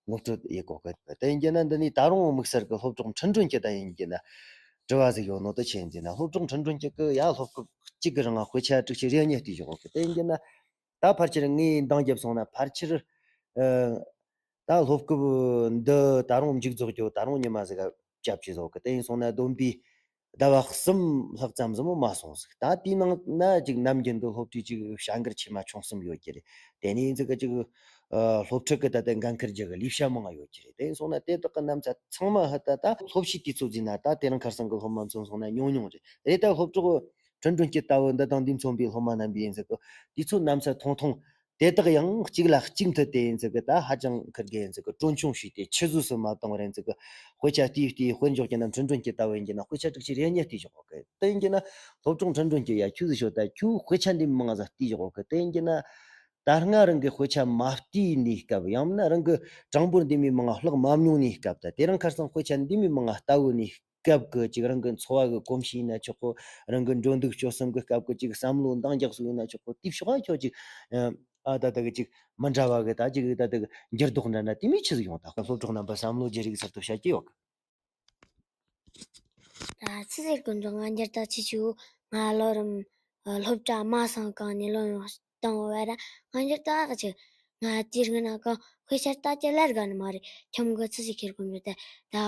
ངོ་སྤྲོད་ཡེ་གོ་གི། དེ་ཡིན་རྒྱུ་ན་འདི་ནས་ད་རུང་དམིགས་བསལ་གི་སློབ་གྲོགས་ཁྲིན་ཀྲུན་གྱི་ད་ཡིན་རྒྱུ་ན་དྲི་བ་ཟིག་ཡོད་ནོ་ད་ཆི་ཡིན་ཟེར་ན། སློབ་གྲོགས་ཁྲིན་ཀྲུན་གྱི་གི་ཡ་སློབ་སྐབས་གཅིག་གི་རིང་དཔེ་ཆ་དྲུག་ཅུ་རེ་གཉིས་བལྟས་བཞག་གི། དེ་ཡིན་རྒྱུ་ན་ད་ཕལ་ཆེར་ངས་འདང་རྒྱབ་སོང་ན་ཕལ་ཆེར་ཨ་ད་སློབ་སྐབས་འདི་ད་རུང་མཇུག་རྫོགས་རྒྱུ་ད་རུང་ཉི་མ་ཟིག་ག་སྐྱབས་ཀྱི་བཟོ་གི། དེ་ཡིན་སོང་ན་བསྡོམས་པས་ཟླ་བ་གསུམ་ལྷག་ཙམ་ཟིག་མ་སོང་ཟིག། ད་དེའི་ནང་ན་ཅིག་ནམ་རྒྱུན་དུ་སློབ་ཁྲིད་ཅིག་བྱ་འགུལ་ཆེ་མ་ཆུང་གསུམ་ཡོད་ཀྱི་རེད། དེ་ནས་ཡིན་ཟིག་གི་ཅིག་ཨ་སློབ་ཁྲིད་ཀྱི་ད་ལྟ་འགན་འཁུར་རྒྱུ་གི་ལས་བྱ་མང་ང་ཡོད་ཀྱི་རེད། དེ་ཡིན་སོང་ན་དེ་དག་གི་རྣམ་ཐར་ཚང་མ་ཧི་ད་ད་སློབ་ཕྱིའི་དུས་ཚོད་ཟིན་ན་ད་དེ་རིང་ཁ་སང་གི་སློབ་མ་མཚོན་སོང་ན་ཉུང་ཉུང་རེད། རེད་ད་སློབ་གྲོགས་ཁྲིན་ཀྲུན་གྱི་ལྟ་བུ་འདི་དང་འདི་མཚོན་པའི་སློབ་མ་རྣམ་པས་ཡིན་ཟིག་གི་དུས་ཚོད་རྣམ་ཐར་ཐུང་ཐུང་ དེ་དག་ཡང་གཅིག་ལ་གཅིག་མཐུད་དེ་ཡིན་ཙི་གི་ད་ཧ་ཅང་ཁིར་གི་ཡིན་ཙི་གི་གྲོན་ཆུང་བྱས་ཏེ་ཆུད་ཟོས་སུ་མ་བཏང་བར་ཡིན་ཙི་གི། དཔེ་ཆ་བལྟས་བལྟས་དཔེ་འཇོག་རྒྱུ་ན་འཕྲིན་སྒྲོན་གྱི་ལྟ་བུ་ཡིན་རྒྱུ་ན་དཔེ་ཆ་དྲུག་ཅུ་རེ་གཉིས་བལྟས་བཞག་གི། དེ་ཡིན་རྒྱུ་ན་སློབ་གྲོགས་འཕྲིན་སྒྲོན་གྱི་ཡ་ཁྱོད་ཟིག་ཤོད་ད། ཁྱོད་དཔེ་ཆ་འདི་མང་ཟིག་བལྟས་བཞག་གི། དེ་ཡིན་རྒྱུ་ན་ད་སྔ་རང་གི་དཔེ་ཆ་མ་བལྟས་ནས་སྐབས། ཡང་ན་རང་གི་གྲངས་འབོར་འདི་མི་མང་བ་བརླག་མ་མྱོང་ནས་སྐབས། ད་དེ་རིང་ཁ་སང་དཔེ་ཆ་འདི་མི་མང་བ་ལྟ་བུ་ནས་སྐབས་ཀྱི་ཅིག་རང་གི་འཚོ་བ་གི་གོམས་གཤིས་ཡིན་ན་ཆོག་གོ། རང་གི་འགྲོ་འདུག་སྤྱོད་གསུམ་གི་སྐབས་ཀྱི་ཅིག་བསམ་བློ་འདང་རྒྱག་སྲོལ་ཡིན་ན་ཆོག་གོ། དེའི་ཕྱོགས་ཁྱོད་ཅིག་ཨ་ད་ལྟ་གི་ཅིག་མི་འདྲ་བ་གི་ད་ཅིག་ད་ལྟ་གི་འགྱུར་ལྡོག་འདྲ་འདྲ་དེ་མོ་ཆི་ཟིག་ཡོང་། ད་སློབ་གྲོགས་རྣམ་པ་བསམ་བློ་བརྗེ་རེས་ཟུར་དུ་བྱ་རྒྱུ་ཡོད་གི། ད་ཆི་ཟེར་དགོས་འདུག་ང་འགྱུར་ལྡོག་ཆེ་ཆེ་བོ། ང་ལོ་རིམ་ཨ་སློབ་གྲྭ་མ་སོང་གོང་ནས་ལོ་ཡོངས་བཏང་བ་ར། ང་འགྱུར་ལྡོག་ཨ་ཅིག་ང་དེ་རིང་ན་གང་དཔེ་ཆ་ལྟ་རྒྱུ་ལར་དགའ་ནི་མ་རེད། ཁྱིམ་གི་ཆི་ཟིག་ཁྱེར་དགོས་འདུག་ད་ད་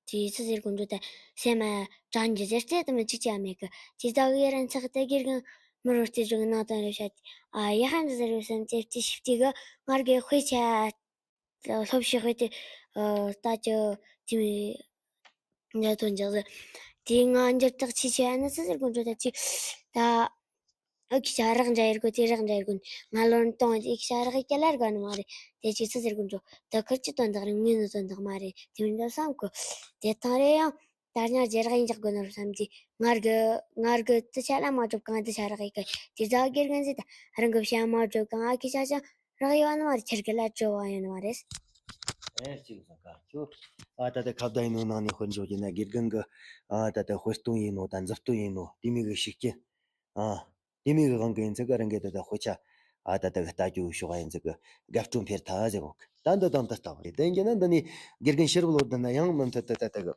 དེ་ཆི་ཟེར་དགོས་འདུག་ད་སེམས་མ་དྲན་རྒྱུ་ཟེར་ཏེ་དུ་མི་གཅིག་ཅང་མེད་གི། ཇི་ལྟ་བུའི་རང་ཚགས་དེ་དགེ་རྒན་མི་རོ་སྟེ་རིག་ནང་དང་རེ་བྱ། ཨ་ཡ་ཧན་ཟེར་བའི་སེམས་ཅན་དེ་ཞིབ་ཏིག་གི་ངར་གི་དཔེ་ཆ་སློབ་ཞིག་དཔེ་དེ་ལྟ་ཅི་དེ་མི་འདྲ་དོན་ཅག་ཟེར། དེ་ང་འགྱུར་ལྡོག་ཆེ་ཆེ་ཨ་ནི་ཆི་ཟེར་དགོས་འདུག་ད་ཅིག་ད་ཨ་ཁི་ཆ་རག་འདྲ་ཡེར་གོ་དེ་རག་འདྲ་ཡེར་གོ། ང་ལོན་གཏོང་ཨ་ཁི་ཆ་རག་སྐྱ་ལར་ག་ནི་མ་རེད། དེ་ཅིག་ཆི་ཟེར་དགོས་འདུག་ད་ཁིར་གྱི་དོན་དག་རེད། ངའི་ནི་དོན་དག་མ་རེད། དེ་མི་འདྲ་བསམ་གོ། དེ་ཐང་རེད། ཡང་ད་ཉར་རྗེས་རག་ཡིན་ཅག་དགོས་ནོ་བསམ་གྱི། ངར་གི་ངར་གི་དུ་ཆ་ལ་མ་གྲུབ་གང་དུ་ཆ་རག་ཡི་གི། དེ་ཟ་དགེ་རྒན་ཟེར། ད་རང་གི་བྱ་མ་གྲུབ་གང་ཨ་ཁི་ཆ་ཆ་རག་ཡོད་ནི་མ་རེད། ཁྱེར་གི་ལ་བྲོ་བ་ཡོད་ནི་མ་རེད། ཨེ་གཅིག་སོང་ཀ་ཁྱོད། ཨ་ད་ལྟ་ཁ་བརྡ་ཡིན་ནོ་ནང་ནས་དཔེར་འཇོག་རྒྱུ་ན་དགེ་རྒན་གི་ཨ་ད་ལྟ་དཔེ་སྟོན་ཡིན་ནོ་ད་མཛུབ་སྟོན་ཡིན་ནོ་དེ་མོ་གི་ཤུགས་རྐྱེན། ཨ་དེ་མོ་གི་དབང་གིས་ཡིན་ཚེ་གི་རང་གི་ད་ལྟ་དཔེ་ཆ་ཨ་ད་ལྟ་གི་ལྟ་རྒྱུ་ཕྱོགས་ཡིན་ཚེ་གི་དགའ་སྤྲོ་འཕེལ་ཐལ་ཟེར་གོ། ད་འདི་དང་འདི་ལྟ་བུ་རེད། དེ་ཡིན་གྱི་ན་འདི་ནས་དགེ་རྒན་ཕྱིར་བློ་བསྡུ་ན་ཡང་མུ་མཐུད་དུ་ད་ལྟ་གི་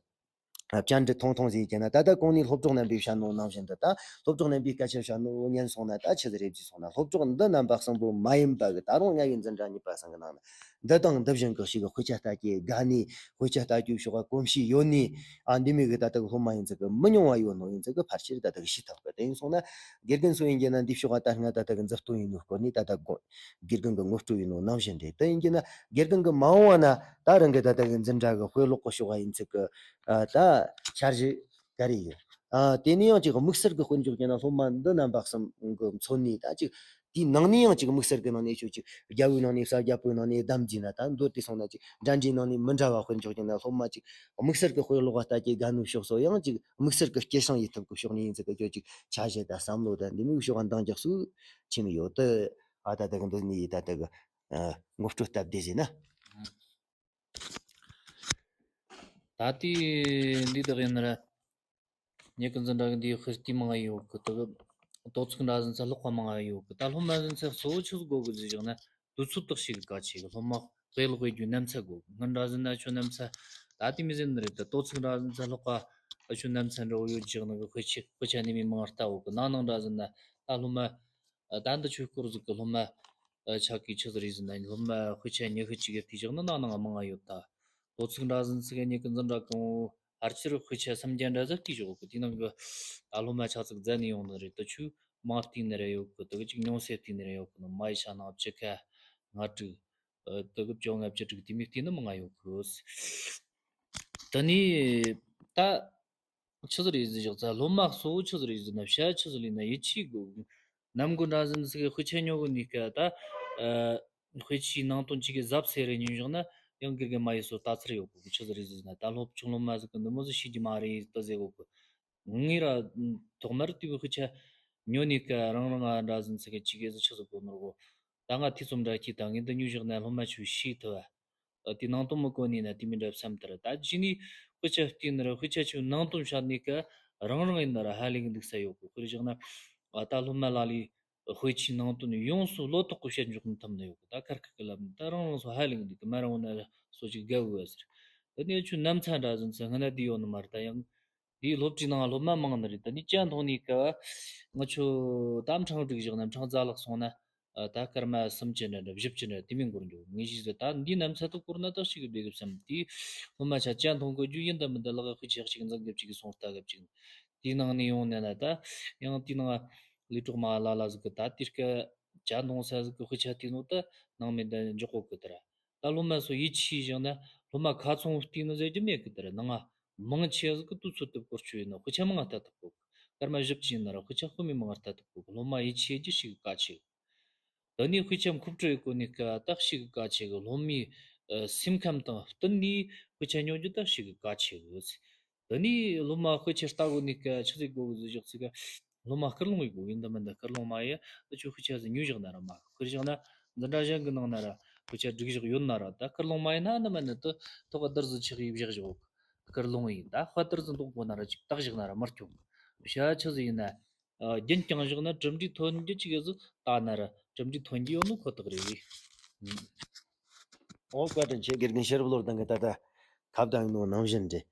བཅར་འདྲི་ཐུང་ཐུང་ཟིག་བྱས་ན། ད་ལྟ་གོང་ནས་སློབ་གྲོགས་རྣམ་པས་བཤད་ནོ་ནང་བཞིན་དུ། ད་སློབ་གྲོགས་རྣམ་པས་སྐད་ཆ་བཤད་ནོ་ཉན་སོང་ན་ད་ཆི་ཟིག་རེད་ཟེར་སོང་ན། སློབ་གྲོགས་འདི་རྣམ་པ་གསུམ་པོ་མ་ཡིན་པ་གི་ད་རུང་ཉ་ཡོད་འཛིན་གྲྭ་གཉིས་པ་ཚང་གི་ནང་ན་འདི་དང་འདི་བཞིན་གི་ཞིག་གི་དཔེ་ཆ་ལྟ་རྒྱུ་དགའ་ནི། དཔེ་ཆ་ལྟ་རྒྱུ་ཕྱོགས་ག་གོམས་གཤིས་ཡོད་ནི། ཨ་འདི་མོ་གི་ད་ལྟ་གི་སློབ་མ་ཡིན་ཚེ་གི་མི་ཉུང་བ་ཡོད་ནོ་ཡིན་ཚེ་གི་ཕལ་ཆེར་ད་ལྟ་གི་ཤེས་ཐུབ་གི། དེ་ཡིན་སོང་ན་དགེ་རྒན་ཚོ་ཡིན་གྱི་ན་འདི་ཕྱོགས་ག་ད་སྔ་ད་ལྟ་གི་མཛུབ་སྟོན་ཡིན་ནོ་སྐོར་ནས་ད་ལྟ་དགོ་དགེ་རྒན་གི་ངོ་སྤྲོད་ཡིན་ནོ་ནང་བཞིན་རེད། དེ་ཡིན་གྱི་ན་དགེ་རྒན་གི་མ་འོངས་པ་ན་ད་རང་གི་ད་ལྟ་གི་འཛིན་གྲྭ་གི་དཔེ་ཀློག་གི་ཕྱོགས་ག་ཡིན་ཚེ་གི་ཨ་ད་འཆར་གཞི་ག་རེ་ཡོད། ཨ་དེ་ནས་ཡང་ཅིག་དམིགས་བསལ་གྱི་དཔེར་འཇོག་རྒྱུ་ན་སློབ་མ་འདི་རྣམ་པ་གསུམ་གྱིས་མཚོན་ནས་ད་ཅིག་དེའི་ནང་ནས་ཡང་ཅིག་དམིགས་བསལ་གྱི་ནང་ནས་ཆོས་ཅིག་རྒྱལ་པོའི་ནང་ནས་ས་རྒྱལ་པོའི་ནང་ནས་གདམས་བགྱིས་ན། ད་མདོར་བསྡུས་སོང་ན་ཅིག་འདྲ་འདྲའི་ནང་ནས་མི་འདྲ་བ་དཔེར་འཇོག་རྒྱུ་ན་སློབ་མ་ཅིག་དམིགས་བསལ་གྱི་དཔེ་ཀློག་པ་ལྟ་ཅིག་དགའ་ནོ་ཕྱོགས་སོ། ཡང་ཅིག་དམིགས་བསལ་གྱི་སྐྱེད་སྲིང་ཡིད་ཐུབ་ཀྱི་ཕྱོགས་ནས་ཡིན་ཚེ་གི་ཆོས་ཅིག་འཆར་གཞི་དང་བསམ་བློ་དང་འདི་མོའི་ཕྱོགས་འདང་རྒྱག་སྲོལ་ཆི་མོ་ཡོད་དེ། ཨ་ད་ལྟ་གི་འདི་ནས་ད་ལྟ་གི་ངོ་སྤྲོད་སྟབས་བདེ་ཟེར་ན། ད་ལྟའི་འདི་དག་ཡིན་ན་ར། ཉེ་གི་འཛིན་གྲྭ་གི་འདིའི་དཔེ་ལྟ་མང་ཡོད་གི། དེ་གི་དོ་ཚིགས་འདྲ་ཟིན་ཚ་ལྷག་པ་མང་ཡོད་གི། ད་སློབ་མ་ཟིན་ཚ་གཙོ་བོ་ཆི་ཟིག་དགོས་གི་ཟེར་བཞག་ན་དུས་ཚོད་དག་ཞིག་གི་གལ་ཆེ་གི། སློབ་མ་དཔེ་ཀློག་དགོས་རྒྱུ་ནམ་ཚ་དགོས་གི། སྔོན་འདྲ་ཟིན་ན་ཆོ་ནམ་ཚ་ད་ལྟའི་མི་ཟིན་ནི་རེད། ད་དོ་ཚིགས་འདྲ་ཟིན་ཚ་ལྷག་པ་ཆོ་ནམ་ཚ་འདྲ་བོ་ཡོད་བཞག་ནི་གི། དཔེ་ཆ་དཔེ་ཆ་ནི་མི་མང་ལྟ་བོ་གི། ནང་ནང་འདྲ་ཟིན་ན་ད་སློབ་མ་ད་འདི་ཆོས་སྐོར་ཟིག་གི་སློབ་མ་ཆ་གི་ཆི་ཟིག་རེད་ཟེར་ན། སློབ་མ་དཔེ་ཆ་ཉི་ཤུ་གཅིག་གི་བལྟས་བཞག་ན་ནང་ནང་མང་ང་ཡོད། ད་དོ་ཚིགས་འདྲ་ཟིན་ཚིག་གི་ཉི་གི་འཛིན་གྲྭ་གང་བོ་ཕལ་ཆེར་དཔེ་ཆ་སུམ་བརྒྱ་འདྲ་ཟིག་བལྟས་བཞག་གི། དེའི་ནང་གི་ད་སློབ་མ་ཆ་ཚིག་རྫ་ནས་ཡོང་ནི་རེད། ད་ཆོས་མང་བལྟས་ནི་རེ་ཡོད་གི། ད་གི་ཅིག་ཉུང་སེ་བལྟས་ནི་རེ་ཡོད་གི། ནི་མ་ཡི་ཆ་ནང་བཅུ་ཁ་ལྔ་དྲུག་ད་གི་བཅོ་ལྔ་བཅུ་དྲུག་དེ་མོ་བལྟས་ནི་མང་ང་ཡོད་གི། ད་ནི་ད། ཆི་ཟིག་རེད་ཟེར་བཞག་ཚ་སློབ་མ་གཙོ་བོ་ཆི་ཟིག་རེད་ཟེར་ན་བྱ་ཆི་ཟིག་ལས་ན་ཡིད་ཆེས་དགོས། ནམ་གུ་འདྲ་ཟིན་ཚིག་གི་དཔེ་ཆ་ཉོ་གི་ནི་སྐབས་ད་དཔེ་ཆའི་ནང་དོན་ཅིག་གི་གཟབ་སེ་རེ་ཉོས་བཞག་ན་ཡང་དགེ་རྒན་མ་ཡི་སོ་ལྟ་ཚར་ཡོད་གི། ཆི་ཟིག་རེད་ཟེར་ན་ད་སློབ་ཆུང་སློབ་མ་ཟིག་གི་འདི་མོ་ཟིག་ཤེས་རྒྱུ་མ་རེད་ད་ཟེར་གོ་གི། ངས་ར་ཐོག་མར་དེ་བས་དཔེ་ཆ་ཉོ་ནི་སྐབས་རང་རང་ང་འདྲ་ཟིན་ཚིག་གི་ཅིག་གི་ཟིག་ཆི་ཟིག་གོ་ནོར་གོ། ད་ང་ཐེ་ཚོམ་འདྲ་སྐྱེས། ད་ངས་འདི་ཉོས་བཞག་ན་སློབ་མ་ཆོས་ཤེས་ཐུབ་བ། ཨ་དེ་ནང་དོན་མི་གོ་ནི་ན་དེ་མི་འདྲ་བསམ་དར། ད་རྗེས་ནས་དཔེ་ཆ་བལྟས་ནི་ར་དཔེ་ཆ་ཆུ་ནང་དོན་བཤད་ནི་ཀ་རང་རང་ཡིན་ན་ར་ཧ་ལས་གི་འདུག་ས་ཡོད་གི། དཔེར་བཞག་ན་ཨ་ད་སློབ་མ་ལ་ལས་དཔེ་ཆའི་ནང་དོན་ཡོངས་སུ་བློ་ཐོག་གི་བཤད་འཇོག་མི་ཐུབ་ནི་ཡོད་གི། ད་ཁར་ཁ་གི་ལབ་ནི་ད་རང་རང་སོ་ཧ་ལས་གི་འདུག་གི། མ་རང་ན་སོ་ཅིག་དགའ་བོ་ཟེར། ད་ནི་ཆུ་ནམ་ཚ་འདྲ་ཟིན་ཚེ་སྔ་ན་དེ་ཡོད་ནི་མ་རེད། ད་ཡང་དེའི་སློབ་གྲྭའི་ནང་སློབ་མ་མང་ནི་རེད། ད་ནི་ཅན་མཐོང་ནི་ཀ་ང་ཆོ་ད་འཕྲང་སྒྲིག་བཞག་ན་འཕྲང་རྩ་ལག་སོང་ན། ཨ་ད་སྐར་མ་གསུམ་ཅན་འདྲ་འདྲ་བཞི་ཅན་འདྲ་དེ་མིན་སྐོར་འགྱོ་ངེས་ཤེས་ཟེར། ད་འདི་ནམ་ཚད་དུ་བསྐོར་ན་ད་ཞིག་གི་བདེ་གི་བསམ། དེ་སློབ་མ་ཆ་ཅན་མཐོང་གི་རྒྱུ་ཡིན་ད་མིན་ད་ལག་དཔེ་ཆ་ཞིག་འཛིན་གི་བཅུག་གི་སོང་ལྟ་གི་བཅུག་དེའི་ནང་ནས་ཡོང་ནས་ན་ད་ཡང་དེའི་ནང་ལས་གྲོགས་མ་ལ་ལ་ཟིག་གི་ད་དེ་སྐད་ཅན་མཐོང་ས་ཟིག་གི་དཔེ་ཆ་དེ་ནོ་ད་ནང་མེད་ད་འཇོག་གོ་གི་ད་ར། ད་སློབ་མ་སོ་ཡིད་ཆེས་བཞག་ན་སློབ་མ་ཁ་ཚོང་བལྟས་ནོ་ཟེར་རྒྱུ་མེད་གི་ད་ར། ནང་མང་ཆེ་ཟིག་གི་དུས་ཚོད་དུ་བཀོལ་སྤྱོད་ཡིན་ན་དཔེ་ཆ་མང་ལྟ་ཐུབ་གོ་གི། སྐར་མ་བཞི་བཅུ་ཡིན་ན་ར་དཔེ་ཆ་དཔེ་མི་མང་ལྟ་ཐུབ་གོ་གི། སློབ་མ་ཡིད་ཆེས་རྒྱུ་ཞིག་གལ་ཆེ། དེ་ནས་དཔེ་ཆ་མཁོ་སྤྲོད་གོ་ནི་ཀ་ད་ཞིག་གི་གལ་ཆེ་གི། སློབ་མའི་ཨ་སེམས་ཁམས་དང་བསྟུན་ནས་དཔེ་ཆ་ཉོ་རྒྱུ་ད་ཞིག་གི་གལ་ཆེ་གི། དེ་ནས་སློབ་མ་དཔེ་ཆ་ལྟ་གོ་ནི་ཀ་ཆི་ཟིག་གོ་གི་ཟིག་བཞག་ཚིག་ག་སློབ་མ་སྐུལ་སློང་ཡེད་གོ་གི། འདི་མིན་ད་སྐུལ་སློང་མ་ཡེད། ད་ཁྱོད་དཔེ་ཆ་ཟིག་ཉོས་བཞག་ན་ར་མ་དགོས། དཔེར་བཞག་ན་འཛིན་གྲྭ་གཞན་གི་ནང་ན་ར་དཔེ་ཆ་སྒྲིག་བཞག་ཡོད་ན་ར། ད་སྐུལ་སློང་མ་ཡེད་ན་འདི་མིན་ན་དུ་ཐོག་ག་བསྡུར་ཟིག་ཆགས་ཡེད་བཞག་བཞག་གི། སྐུལ་སློང་ཡེད། ད་དཔེ་བསྡུར་ཟིག་འདོགས་གོ་ན་ར་ཅིག་བཏགས་བཞག་ན་ར་མི་སྐྱོ་གི། བྱ་ཆི་ཟིག་ཡིན་ན། ཨ་རྒྱུན་བསྐྱངས་བཞག་ན་གྲུབ་འབྲས་ཐོན་རྒྱུ་ཅིག་གི་ཟིག་ལྟ་ན་ར་གྲུབ་འབྲས་ཐོན་རྒྱུ་ཡོད་ནོ་ཁོ་ཐག་རེད། ཨོ་བཀའ་དྲིན་ཆེ། དགེ་རྒན་ཤེས་རབ་བློ་ལྡན་གི་ད་ལྟ་ཁ་བརྡ་ཡིན་ནོ་ནང་བཞིན་རེད།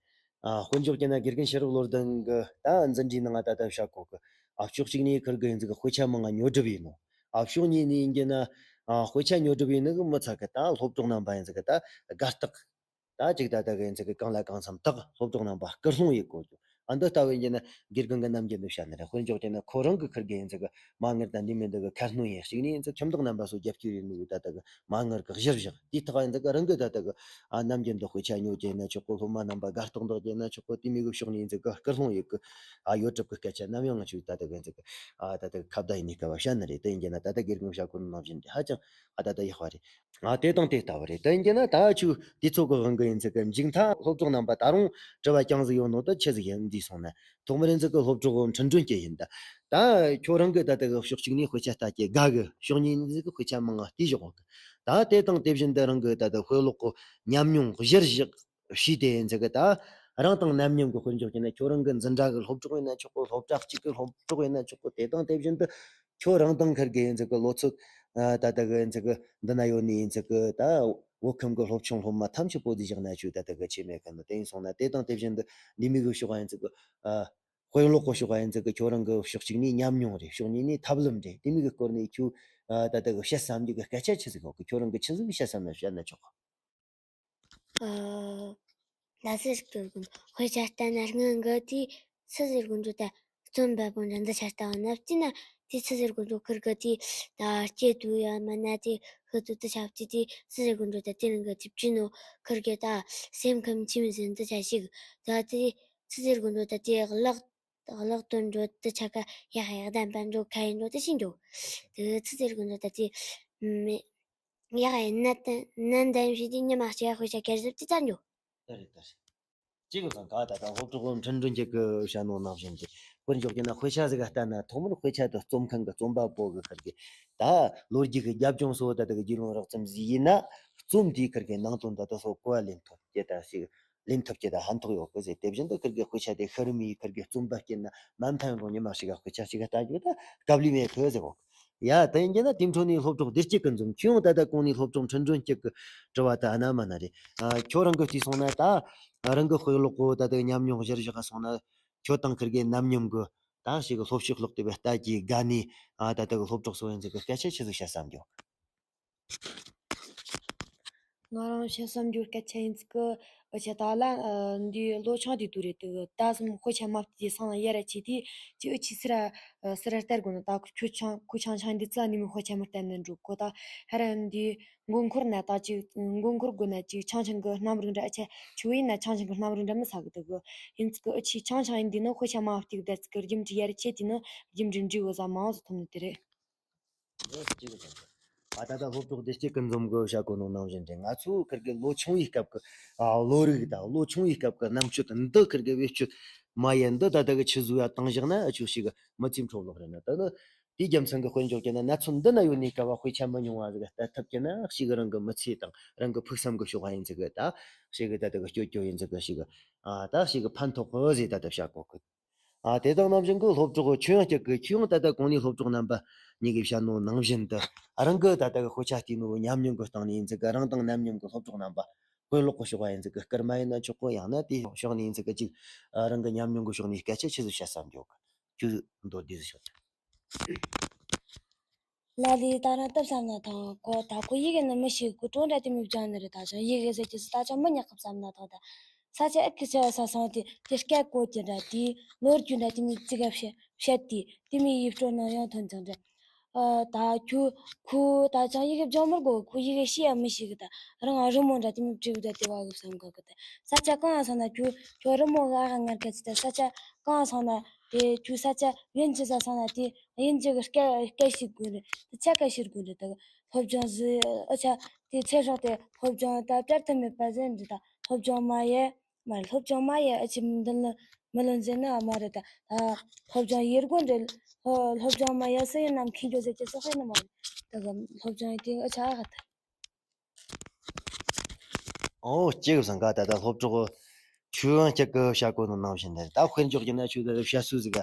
ཨ་དཔེར་འཇོག་བྱས་ན་དགེ་རྒན་ཤེས་རབ་བློ་ལྡན་གི་ད་འཛིན་གྲྭའི་ནང་ད་ལྟ་བྱ་གོ་གི། ཨ་ཕྱོགས་གཅིག་ནས་ཁིར་གི་ཡིན་ཟིག་གི་དཔེ་ཆ་མང་ང་ཉོ་སྒྲུབ་ཡིན་ནོ། ཨ་ཕྱོགས་གཉིས་ནས་ཡིན་རྒྱུ་ན་ཨ་དཔེ་ཆ་ཉོ་སྒྲུབ་ཡིན་ནི་གི་མི་ཚད་གི་ད་སློབ་གྲོགས་རྣམ་པ་ཡིན་ཟིག་གི་ད་དགའ་རྟགས། ད་ཅིག་ད་ལྟ་གི་ཡིན་ཚད་གི་གང་ལ་གང་འཚམ་དག་སློབ་གྲོགས་རྣམ་པ་སྐུལ་སློང་ཡེད་དགོས་རྒྱུ། ཨ་འདི་ལྟ་བུ་ཡིན་རྒྱུ་ན་དགེ་རྒན་གི་རྣམ་འགྱུར་འདི་བཤད་ནི་རེད། དཔེར་འཇོག་བྱས་ན་ཁོ་རང་གི་ཁིར་གི་ཡིན་ཚད་གི་མ་དངུལ་དང་འདི་མིན་འདི་གི་ཁ་སྣོན་ཡིན། གཅིག་ནས་ཡིན་ཚད་ཁྱིམ་བདག་རྣམ་པ་ཚོ་རྒྱབ་སྐྱོར་ཡེད་ནི་ད་ལྟ་གི་མ་དངུལ་གི་གཞིར་བཞག་དེའི་ཐོག་ཡིན་ཚད་གི་རང་གི་ད་ལྟ་གི་ཨ་རྣམ་འགྱུར་འདི་དཔེ་ཆ་ཉོ་རྒྱུ་ཡིན་ན་ཆོག་གི། སློབ་མ་རྣམ་པ་དགའ་རྟགས་འདོགས་རྒྱུ་ཡིན་ན་ཆོག་གི། དེ་མོ་གི་ཕྱོགས་ནས་ཡིན་ཚད་གི་སྐུལ་སློང་ཡེད་གི། ཨ་ཡོད་གྲབས་གི་སྐད་ཆ་ནམ་ཡང་ང་ཆོས་ད་ལྟ་གི་ཡིན་ཚད་གི་ཨ་ད་ལྟ་གི་ཁ་བརྡ་ཡེད་ནི་སྐབས་བཤད་ནི་རེད། དེ་ཡིན་རྒྱུ་ན་ད་ལྟ་དགེ་རྒན་བཤད་གོ་ནོ་ནང་བཞིན་དེ་ཧ་ཅང་ཨ་ད་ལྟ་ཡག་པ་རེད། ང་དེ་དང་དེ་ལྟ་བུ་རེད། དེ་ཡིན་རྒྱུ་ན་ད་ཆུ་དུས་ཚོད་ཀྱི་དབང་གིས་ཡིན་ཚད་གི་མཇུག་མཐའ་སློབ་གྲོགས་རྣམ་པ་ད་རུང་དྲི་བ་རྐྱང་ཟིག་ཡོད་ནོ་ད་ཆི་ཟིག་ཡིན་འདི་སོང་ན། ཐོག་མར་ཡིན་ཚད་གི་སློབ་གྲོགས་འཕྲིན་སྒྲོན་གྱི་ཡིན་ད། ད་ཁྱོད་རང་གི་ད་ལྟ་གི་ཕྱོགས་གཅིག་ནས་དཔེ་ཆ་ལྟ་རྒྱུ་དགའ་གི། ཕྱོགས་གཉིས་ནས་ཟིག་གི་དཔེ་ཆ་མང་ང་བལྟས་བཞག་གི། ད་དེ་དང་དེ་བཞིན་དུ་རང་གི་ད་ལྟ་དཔེ་ཀློག་གི་ཉམས་མྱོང་གཞིར་བཞག་བྱས་ཏེ་ཡིན་ཚད་གི་ད་རང་དང་ནམ་མཉམ་གི། དཔེར་འཇོག་བྱས་ན་ཁྱོད་རང་གི་འཛིན་གྲྭ་གི་སློབ་གྲོགས་ཡིན་ན་ཆོག་གི། སློབ་གྲྭ་གཅིག་གི་སློབ་གྲོགས་ཡིན་ན་ཆོག་གི། དེ་དང་དེ་བཞིན་དུ་ཁྱོད་རང་དང་ཁིར་གི་ཡིན་ཚད་གི་ལོ་ཚོད་ཨ་ད་ལྟ་གི་ཡིན་ཚད་གི་འདི་ན་ཡོད་ནི་ཡིན་ཚད་གི་ད་བོད་ཁམས་གི་སློབ་ཆུང་སློབ་མ་ཐམས་ཅད་པོ་འདི་བཞག་ན་ཆོག་ད་ལྟ་གི་ཆེ་མེད་གི་ནི། དེ་ཡིན་སོང་ན་དེ་དང་དེ་བཞིན་དུ་འདི་མོ་གི་ཕྱོགས་ཡིན་ཚད་གི་ཨ་དཔེ་ཀློག་གི་ཕྱོགས་ཡིན་ཚད་གི་ཁྱོད་རང་གི་ཕྱོགས་གཅིག་ནས་ཉམས་མྱོང་རེད། ཕྱོགས་གཉིས་ནས་ཐབས་ལམ་རེད། འདི་མོ་གི་སྐོར་ནས་ཁྱོད་ཨ་ད་ལྟ་གི་བཤད་བསམ་རྒྱུ་གི་སྐད་ཆ་ཆི་ཟིག་ཡོད་གི། ཁྱོད་རང་གི་ཆི་ཟིག་བཤད་བསམ་ན་བཤད་ན་ཆོག་གི། ཨ། ལ་སི་ཟེར་གི་དགོན་དཔེ་ཆ་ལྟ་ན་སྔོན་གི་དེ་སི་ཟེར་དགོན་འགྲོ་ད་རྩོམ་པ་པོ་འདྲ་འདི་ཆ་ལྟ་བ་ན་བལྟས་ན་དེ་སི་ཟེར་དགོན་འགྲོ་ཁིར་གི་དེ་ད་སྐྱེ་དུས་ཡང་མ་ན་དེ་ཤི་དུས་དེ་ཆ་བལྟས་དེ་སི་ཟེར་དགོན་འགྲོ་ད་དེ་རིང་གི་དེ་བྲིས་ནོ་ཁིར་གི་ད་སེམས་ཁམས་ཆི་མོ་ཟིག་འདི་ཆ་ཞིག་ད་དེ་སི་ཟེར་དགོན་འགྲོ་ད་དེ་གླགས་གླགས་དོན་འགྲོ་དེ་ཆ་ག་ཡག་ཡག་ལྡན་པ་འགྲོ་ཁ་ཡིན་འགྲོ་དེ་ཤི་འགྲོ་དེ་སི་ཟེར་དགོན་འགྲོ་ད་དེ་མེ། ཡག་ཡིན་ན་ཏན་ནན་ཏན་བྱས་ཏེ་ཉི་མ་གཅིག་དཔེ་ཆ་བསྐྱར་ཞིབ་ཅིག་བཙལ་འགྱོ། ད་རེད་ད་རེད། གཅིག་གི་ཚང་ག་ད་ལྟ་སློབ་གྲོགས་འཕྲིན་སྒྲོན་གྱི་གི་བཤད་ནོ་ནང་བཞིན་གྱི་དཔེར་འཇོག་གི་ན་དཔེ་ཆ་ཟིག་ག་ལྟ་ན་ཐོག་མར་དཔེ་ཆ་དེ་རྩོམ་མཁན་གི་རྩོམ་པ་པོ་གི་ཁར་གི་ད་ལོ་རྒྱུས་གི་རྒྱབ་ལྗོངས་སོགས་ད་ལྟ་གི་རྒྱུས་ལོན་རགས་ཙམ་ཟིག་ཡིན་ན་རྩོམ་དེའི་ཁར་གི་ནང་དོན་ད་ལྟ་སོགས་གོ་བ་ལེན་ཐུབ་ཀྱི་ད་ཞིག་ལེན་ཐུབ་ཀྱི་ད་ཕན་ཐོགས་ཡོད་གི་ཟེར། དེ་བཞིན་དུ་ཁིར་གི་དཔེ་ཆ་དེ་ཤི་རུ་མིའི་ཁིར་གི་རྩོམ་པ་སྐྱེས་ན་མ་མཐའ་ཡང་རུང་ཉི་མ་ཞིག་ག་དཔེ་ཆ་ཞིག་ག་ལྟ་རྒྱུ་ད་དཀའ་ལས་མེད་གི་ཟེར་གོ། ཡ་དེ་ཡིན་གྱི་ན་དེ་འཕྲོ་ནས་སློབ་གྲོགས་བདེ་སྐྱིད་ཀྱི་འཛོམས་ཁྱོད་ཡང་ད་ལྟ་གོང་ནས་སློབ་གྲོགས་འཕྲིན་སྒྲོན་སྐྱིད་ཀྱི་དྲི་བ་ད་ཨ་ན་མ་ན་རེད། ཨ་ཁྱོད་རང་གི་བལྟས་སོང་ན་ད་རང་གི་དཔེ་ཀློག་གོ་ད་ལྟ་ཉམས་མྱོང་གཞིར་བཞག་སོང་ན་ཁྱོད་དང་ཁིར་གི་ནམ་མཉམ་གི་ད་ཞིག་གི་སློབ་ཕྱོགས་ལྷག་དེ་བས་ལྟ་རྒྱུའི་དགའ་ནས་ཨ་ད་ལྟ་གི་སློབ་གྲོགས་སོ་ཡིན་ཚིག་གི་སྐད་ཆ་ཆི་ཟིག་བཤད་བསམ་རྒྱུ། ང་རང་བཤད་བསམ་རྒྱུ་སྐད་ཆ་ཡིན་ཚིག་གི་ཨུ་ཆ་ད་ལ་འདི་ལོ་ཆུང་དེ་དུ་རེད་དུ་ད་སོམ་དཔེ་ཆ་མ་བལྟས་སང་ཡར་ཆེ་དེ་ཅི་ཨུ་ཆི་སི་ར་སི་ར་ལྟར་དགོས་ན་ད་ཁུ་ཆང་ཁུ་ཆང་ཆང་འདི་ཚ་ནི་མི་དཔེ་ཆ་མ་བལྟས་ན་འགྲོ་གོ་ད་ཧ་ར་འདི་མགོ་འཁོར་ན་ད་ཅིག་མགོ་འཁོར་དགོས་ན་ཅིག་ཆང་ཆང་གི་སྣམ་རིགས་འདྲ་ཨུ་ཆ་ཆུ་ཡིན་ན་ཆང་ཆང་གི་སྣམ་རིགས་འདྲ་མི་ཟ་གི་དུ་གི་ཡིན་ཚིག་གི་ཨུ་ཆི་ཆང་ཆང་ཡིན་འདི་ནི་དཔེ་ཆ་མ་བལྟས་གི་ད་ཚིག་གི་རྒྱུ་འབྲས་ཡར་ཆེ་དེ་ནི་རྒྱུ་འབྲས་འབྲས་བུ་ཟ་མང་ཟ་ཐོབ་ནི་དེ་རེད། འདི་གཅིག་རེད། ཨ་ད་ལྟ་སློབ་གྲོགས་བདེ་སྐྱིད་ཀུན་འཛོམས་གི་བཤད་གོ་ནོ་ནང་བཞིན་རེད། ང་ཚོའི་ཁིར་གི་ལོ་ཆུང་བའི་སྐབས་ཀྱི་ཨ་བློ་རིག་དང་ལོ་ཆུང་བའི་སྐབས་ཀྱི་རྣམ་དཔྱོད་འདི་ཁིར་གི་བེད་སྤྱོད་མ་ཡེ་འདི་ད་ལྟ་གི་ཆི་ཟིག་ཡ་བཏང་བཞག་ན་ཨ་ཆོ་ཞིག་གི་མི་ཚེ་འཕྲོ་བརླག་རེད་ན། ད་ནི་དེའི་རྒྱུ་མཚན་གི་དཔེར་འཇོག་བྱས་ན་ན་ཚོད་འདི་ན་ཡོད་ནི་སྐབས་དཔེ་ཆ་མི་ཉུང་བ་ཟིག་ལྟ་ཐུབ་ཀྱི་ན་ཞིག་གི་རང་གི་མི་ཚེ་དང་རང་གི་ཕུགས་བསམ་གི་ཕྱོགས་ཡིན་ཟིག་གི་ད་ཞིག་གི་ད་ལྟ་གི་སྐྱོ་སྐྱོ་ཡིན་ཟིག་གི་ཞིག་གི་ཨ་ད་ཞིག་གི་ཕན་ཐོགས་གི་ཟིག་ད་ལྟ་བཤད་གོ་གི། ཨ་དེ་དང་ནམ་བཞིན་གྱི་སློབ་གྲོགས་ཁྱོད་ཡང་སྐྱིད་གི། ཁྱོད་ཡང་ད་ལྟ་གོང་ནས་སློབ་གྲོགས་རྣམ་པ་གཉིས་ཀྱིས་བཤད་ནོ་ནང་བཞིན་དུ་རང་གི་ད་ལྟ་གི་དཔེ་ཆ་བལྟས་ནོ་ཉམས་མྱོང་གི་སྟེང་ནས་ཡིན་ཚིག་གི་རང་དང་ནམ་མཉམ་གྱི་སློབ་གྲོགས་རྣམ་པ་དཔེ་ཀློག་གི་ཕྱོགས་ཡིན་ཚིག་གི་སྐར་མ་ཡིན་ན་ཆོག་གི། ཡང་ན་དེ་ཕྱོགས་ནས་ཡིན་ཚིག་གི་ཅིག་རང་གི་ཉམས་མྱོང་གི་ཕྱོགས་ནས་སྐད་ཆ་ཆི་ཟིག་བཤད་བསམ་རྒྱུ་གི་ཁྱོད་མདོར་བསྡུས་ཟིག་ཤོད། ལ་ལས་ད་རང་སྟབས་བསམ་ན་ཐང་གོ་ད་ཁོ་ཡི་གེ་ནི་མི་ཤེས་གོ་གྲོང་འདྲ་དེ་མི་སྦྱང་ནི་རེད། ད་ཅང་ཡི་གེ་ཟེར་གྱི་སི་ད་ཅང་མི་ཉག་གི་བསམ་ན་ཐང་ད་ས་ཆ་ཨེ་ཁི་ཆ་ས་སང་དེ་དེ་སྐད་གོ་དེ་འདྲ་དེ་ལོ་རྒྱུས་འདྲ་དེ་མི་ཙི་ག་བཤད་བཤད་དེ་དེ་མི་ཡིབ་སྤྲོ་ན་ཡང་ཐོན་ཅང་འདྲ། ཨ་ད་ཁྱོད་ཁོ་ད་ཅང་ཡི་གེ་སྦྱང་མི་དགོ་ཁོ་ཡི་གེ་ཤེས་ཡ་མི་ཤེས་གི་ད་རང་ཨ་རི་མོ་འདྲ་དེ་མི་བྲིས་གི་ད་དེ་བ་གི་བསམ་གི་གི་ད་ས་ཆ་གང་ཡང་སང་ན་ཁྱོད་ཁྱོད་རི་མོ་གི་ཨ་ཧ་ངར་ག་ཚི་ད་ས་ཆ་གང་ཡང་སང་ན། དེ་ཁྱོད་ས་ཆ་ཡིན་ཅི་ཟ་སོང་ན་དེ་ཡིན་ཅི་གི་སྐད་སྐད་ཤེས་དགོས་རེད། དེ་ཆ་སྐད་ཤེས་དགོས་རེད། ད་སློབ་སྦྱོང་ཟི་ཨ་ཆ་དེ་ཚེ་སྲོག་དེ་སློབ་སྦྱོང་ད་བསྐྱར་ཐུབ་མེད་པ་ཟེར་འདི་ད་སློབ་སྦྱོང་མ་ཡེ་མ་རེད། སློབ་སྦྱོང་མ་ཡེ་ཨ་ཆི་མི་འདི་ལ་མི་ལོན་ཟེར་ན་མ་རེད། ད་ད་སློབ་སྦྱོང་ཡེ་དགོས་རེད། སློབ་སློབ་སྦྱོང་མ་ཡེ་སུ་ཡིན་ནམ་མཁྱེན་རྒྱུ་ཟེར་གྱི་སོགས་ཡིན་ནམ་མ་རེད། ད་གི་སློབ་སྦྱོང་ཡེ་དེ་ཨ་ཆ་ཨ་ཧ་ད། ཨོ་སྐྱེས་བུ་བཟང་ག་ད་ལྟ་སློབ་གྲོགས་ཆོས་དབང་སྐྱིད་གི་བཤད་གོ་ནོ་ནང་བཞིན་རེད། ད་དཔེར་འཇོག་རྒྱུ་ན་ཆོས་ད་བཤད་སྲོལ་ཟིག་ག་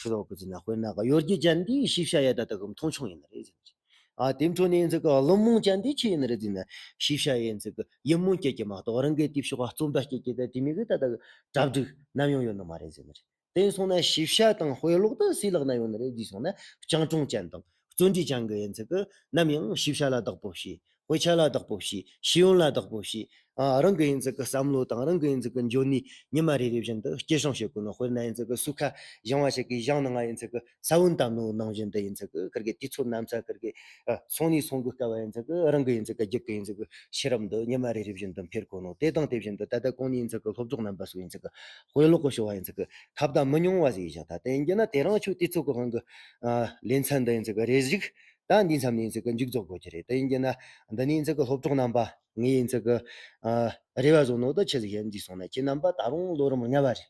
ཆོས་ལོག་གི་ཟིན་ན། དཔེར་ན་གཡོ་སྒྱུ་ཅན་འདིའི་ཤེས་བྱ་ཡ་ད་ད་གི་མཐོང་ཆུང་ཡིན་ནི་རེད་ཟེར་ནི་རེད། ཨ་དེ་འཕྲོ་ནས་ཡིན་ཚིག་གི་བླུན་རྨོངས་ཅན་འདི་ཆི་ཡིན་ནི་རེད་ཟེར་ན། ཤེས་བྱ་ཡིན་ཚིག་གི་ཡིད་སྨོན་སྐྱེད་ཀྱི་མ་གཏོགས་རང་གི་དེའི་ཕྱོགས་རྩོམ་པ་སྐྱེད་ཀྱི་ད་དེ་མིན་གི་ད་ད་གི་གྲ་སྒྲིག་ནམ་ཡང་ཡོད་ནི་མ་རེད་ཟེར་ནི་རེད། དེ་ཡིན་སོང་ན་ཤེས་བྱ་དང་དཔེ་ཀློག་ཏུ་སུའི་ལག་ན་ཡོད་ནི་རེད་ཟེར་སོང་ན། སྤྱང་གྲུང་ཅན་དང་བརྩོན་འགྲུས་ཅན་གི་ཡིན་ཚིག་གི་ནམ་ཡང་ཤེས་བྱ་ལ་བདག་པོ་བྱས། དཔེ་ཆ་ལ་བདག་པོ་བྱས། ཤེས་ཡོན་ལ་བདག་པོ་བྱས། ཨ་རང་གི་ཡིན་ཚིག་གི་བསམ་བློ་དང་རང་གི་ཡིན་ཚིག་གི་འཇོན་ནུས་ཉི་མ་རེ་རེ་བཞིན་དུ་སྐྱེད་སྲིང་བྱེད་དགོས་ནོ། དཔེར་ན་ཡིན་ཚིག་གི་སོས་ཁ་བཞེངས་པ་ཞིག་གི་བཞེངས་ནང་ང་ཡིན་ཚིག་གི་ས་བོན་བཏབ་ནོ་ནང་བཞིན་དུ་ཡིན་ཚིག་གི་ཁིར་གི་དུས་ཚོད་ནམ་ཚ་ཁིར་གི་ཨ་སོང་ནས་སོང་གི་སྐབས་ཡིན་ཚིག་གི་རང་གི་ཡིན་ཚིག་གི་རྒྱུད་གི་ཡིན་ཚིག་གི་ཤེས་རབ་འདི་ཉི་མ་རེ་རེ་བཞིན་དུ་འཕེལ་དགོས་ནོ། དེ་དང་དེ་བཞིན་དུ་ད་ལྟ་གོང་ནས་ཡིན་ཚིག་གི་སློབ་གྲོགས་རྣམ་པ་སོགས་ཡིན་ཚིག་གི་དཔེ་ཀློག་གི་ཕྱོགས་བ་ཡིན་ཚིག་གི་ཁ་བརྡ་མི་ཉུང་བ་ཟིག་ཡིན་ཞིང་། ད་དེ་ཡིན་རྒྱུ་ན་དེ་རིང་ཆོས་དུས་ཚོད་གི་དབང་གི་ཨ་ལེ་ཚན་འདི་ཡིན་ཚིག་གི་རེ་ཞིག་ད་འདི་མཚམས་ནས་ཡིན་ཚིག་གི་མཇུག་རྫོགས་དགོས་ཀྱི་རེད། དེ་ཡིན་རྒྱུ་ན་འདི་ནས་ཡིན་ཚིག་གི་སློབ་གྲོགས་རྣམ་པ་ངས་ཡིན་ཚིག་གི་ཨ་རེ་བ་བཟོ་ནོ་ད་ཆི་ཟིག་ཡིན་ཟེར་སོང་ན། ཁྱེད་རྣམ་པ་ད་རུང་ལོ་རིམ་ལྔ་བ་རེད།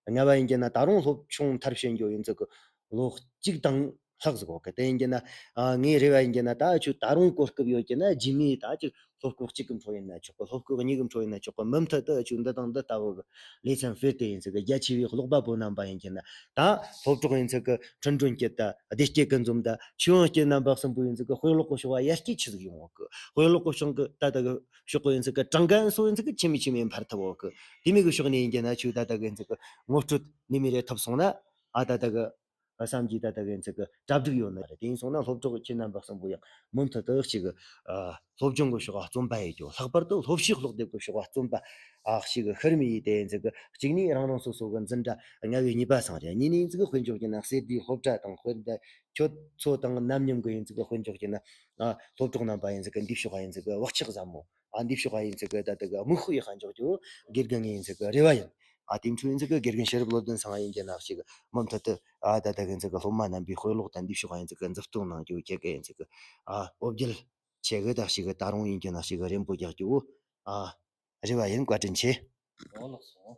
ལྔ་བ་ཡིན་རྒྱུ་ན་ད་རུང་སློབ་ཆུང་མཐར་ཕྱིན་རྒྱུ་ཡིན་ཚིག་གི་ལོ་གཅིག་དང་ལྷག་ཟིག་ཡོད་གི། དེ་ཡིན་རྒྱུ་ན་ཨ་ངའི་རེ་བ་ཡིན་རྒྱུ་ན་ད་ཁྱོད་ད་རུང་གོ་སྐབས་ཡོད་རྒྱུ་ན་རྗེས་མའི་ད་ཅིག་སློབ་ཁོག་གཅིག་གི་འཕྲོ་ཡིན་ན་ཆོག་གི། སློབ་ཁོག་གཉིས་གི་འཕྲོ་ཡིན་ན་ཆོག་གི། མུ་མཐུད་དུ་ཁྱོད་འདི་དང་འདི་ལྟ་བུ་གི་ལེ་ཚན་སྤེལ་ཏེ་ཡིན་ཚིག་གི་རྒྱ་ཆེ་བའི་ཀློག་པ་པོ་རྣམ་པ་ཡིན་རྒྱུ་ན། ད་སློབ་གྲོགས་ཡིན་ཚིག་གི་ཁྲིན་ཀྲུང་སྐྱིད་དང་བདེ་སྐྱིད་ཀུན་འཛོམས་དང་ཆོས་དབང་སྐྱིད་རྣམ་པ་གསུམ་པོ་ཡིན་ཚིག་གི་དཔེ་ཀློག་གི་ཕྱོགས་བ་ཡར་སྐྱེད་ཆི་ཟིག་ཡོང་ཡོད་གི། དཔེ་ཀློག་གི་ཕྱོགས་གི་ད་ལྟ་གི་ཕྱོགས་གི་ཡིན་ཚིག་གི་གྲངས་ཀ་སོགས་ཡིན་ཚིག་གི་ཆི་མི་ཆི་མི་འཕར་ཐུབ་ཡོད་གི། དེ་མིན་གི་ཕྱོགས་ནས་ཡིན་རྒྱུ་ན་ཁྱོད་ད་ལྟ་གི་ཡིན་ཚིག་གི་ངོ་སྤྲོད་ནི་མི་རེ་ཐུབ་སོང་ན། ཨ་ད་ལྟ་གི་བསམ་གྱིས་ད་ལྟ་གི་ཡིན་ཚིག་གི་གྲ་སྒྲིག་ཡོད་ནི་རེད། དེ་ཡིན་སོང་ན་སློབ་གྲོགས་ཁྱེད་རྣམ་པ་གསུམ་པོ་ཡང་མུ་མཐུད་དུ་ཅིག་གི་ཨ་སློབ་སྦྱོང་གི་ཕྱོགས་ལ་བརྩོན་པ་ཡེད་རྒྱུ། ལྷག་པར་དུ་སློབ་ཕྱིའི་ཀློག་དེབ་ཀྱི་ཕྱོགས་ལ་བརྩོན་པ་ཨ་ཞིག་གི་ཤར་མི་ཡིས། དེ་ཡིན་ཚིག་གི་གཅིག་ནས་རང་རང་སོ་སོ་གི་འཛིན་གྲྭ་ལྔ་བའི་གཉིས་པ་སང་རེད། གཉིས་ནས་ཡིན་ཚིག་གི་དཔེར་འཇོག་རྒྱུ་ན་གསེར་དུས་སློབ་གྲྭ་དང་། དཔེར་ད་ཁྱོད་ཚོ་དང་ནམ་མཉམ་གི་ཡིན་ཚིག་གི་དཔེར་འཇོག་རྒྱུ་ན་ཨ་སློབ་གྲོགས་རྣམ་པ་ཡིན་ཚིག་གི་འདི་ཕྱོགས་ལ་ཡིན་ཚིག་གི་བག་ཆགས་ཟབ་མོ། ཨ་འདི་ཕྱོགས་ལ་ཡིན་ཚིག་གི་ད་ལྟ་གི་མིག་དཔེ་ཡག་ག་འཇོག་རྒྱུ་དགེ་རྒན་ངའི་ཡིན་ཚིག་གི་རེ་བ་ཡིན། ཨ་དེ་འཕྲོ་ཡིན་ཚིག་གི་དགེ་རྒན་ཤེས་རབ་བློ་ལྡན་ཚང་ཡིན་རྒྱུ་ན་ཞིག་མུ་མཐུད་དུ་ཨ་ད་ལྟ་གི་ཡིན་ཚིག་གི་སློབ་མ་རྣམ་པའི་དཔེ་ཀློག་དང་འདི་ཕྱོགས་ལ་ཡིན་ཚིག་གི་མཛུབ་སྟོན་གནང་རྒྱུ། ཁྱེད་ཀྱི་ཡིན་ཚིག་གི་ཨ་འོ་བརྒྱལ་ཆེ་གི་ད་ཞིག་གི་ད་རུང་ཡིན་རྒྱུ་ན་ཞིག་གི་རེ་འབོད་རྒྱག་རྒྱུ། ཨ་རེ་བ་ཡིན། བཀའ་དྲིན་ཆེ། ཨོ་ལགས་སོ།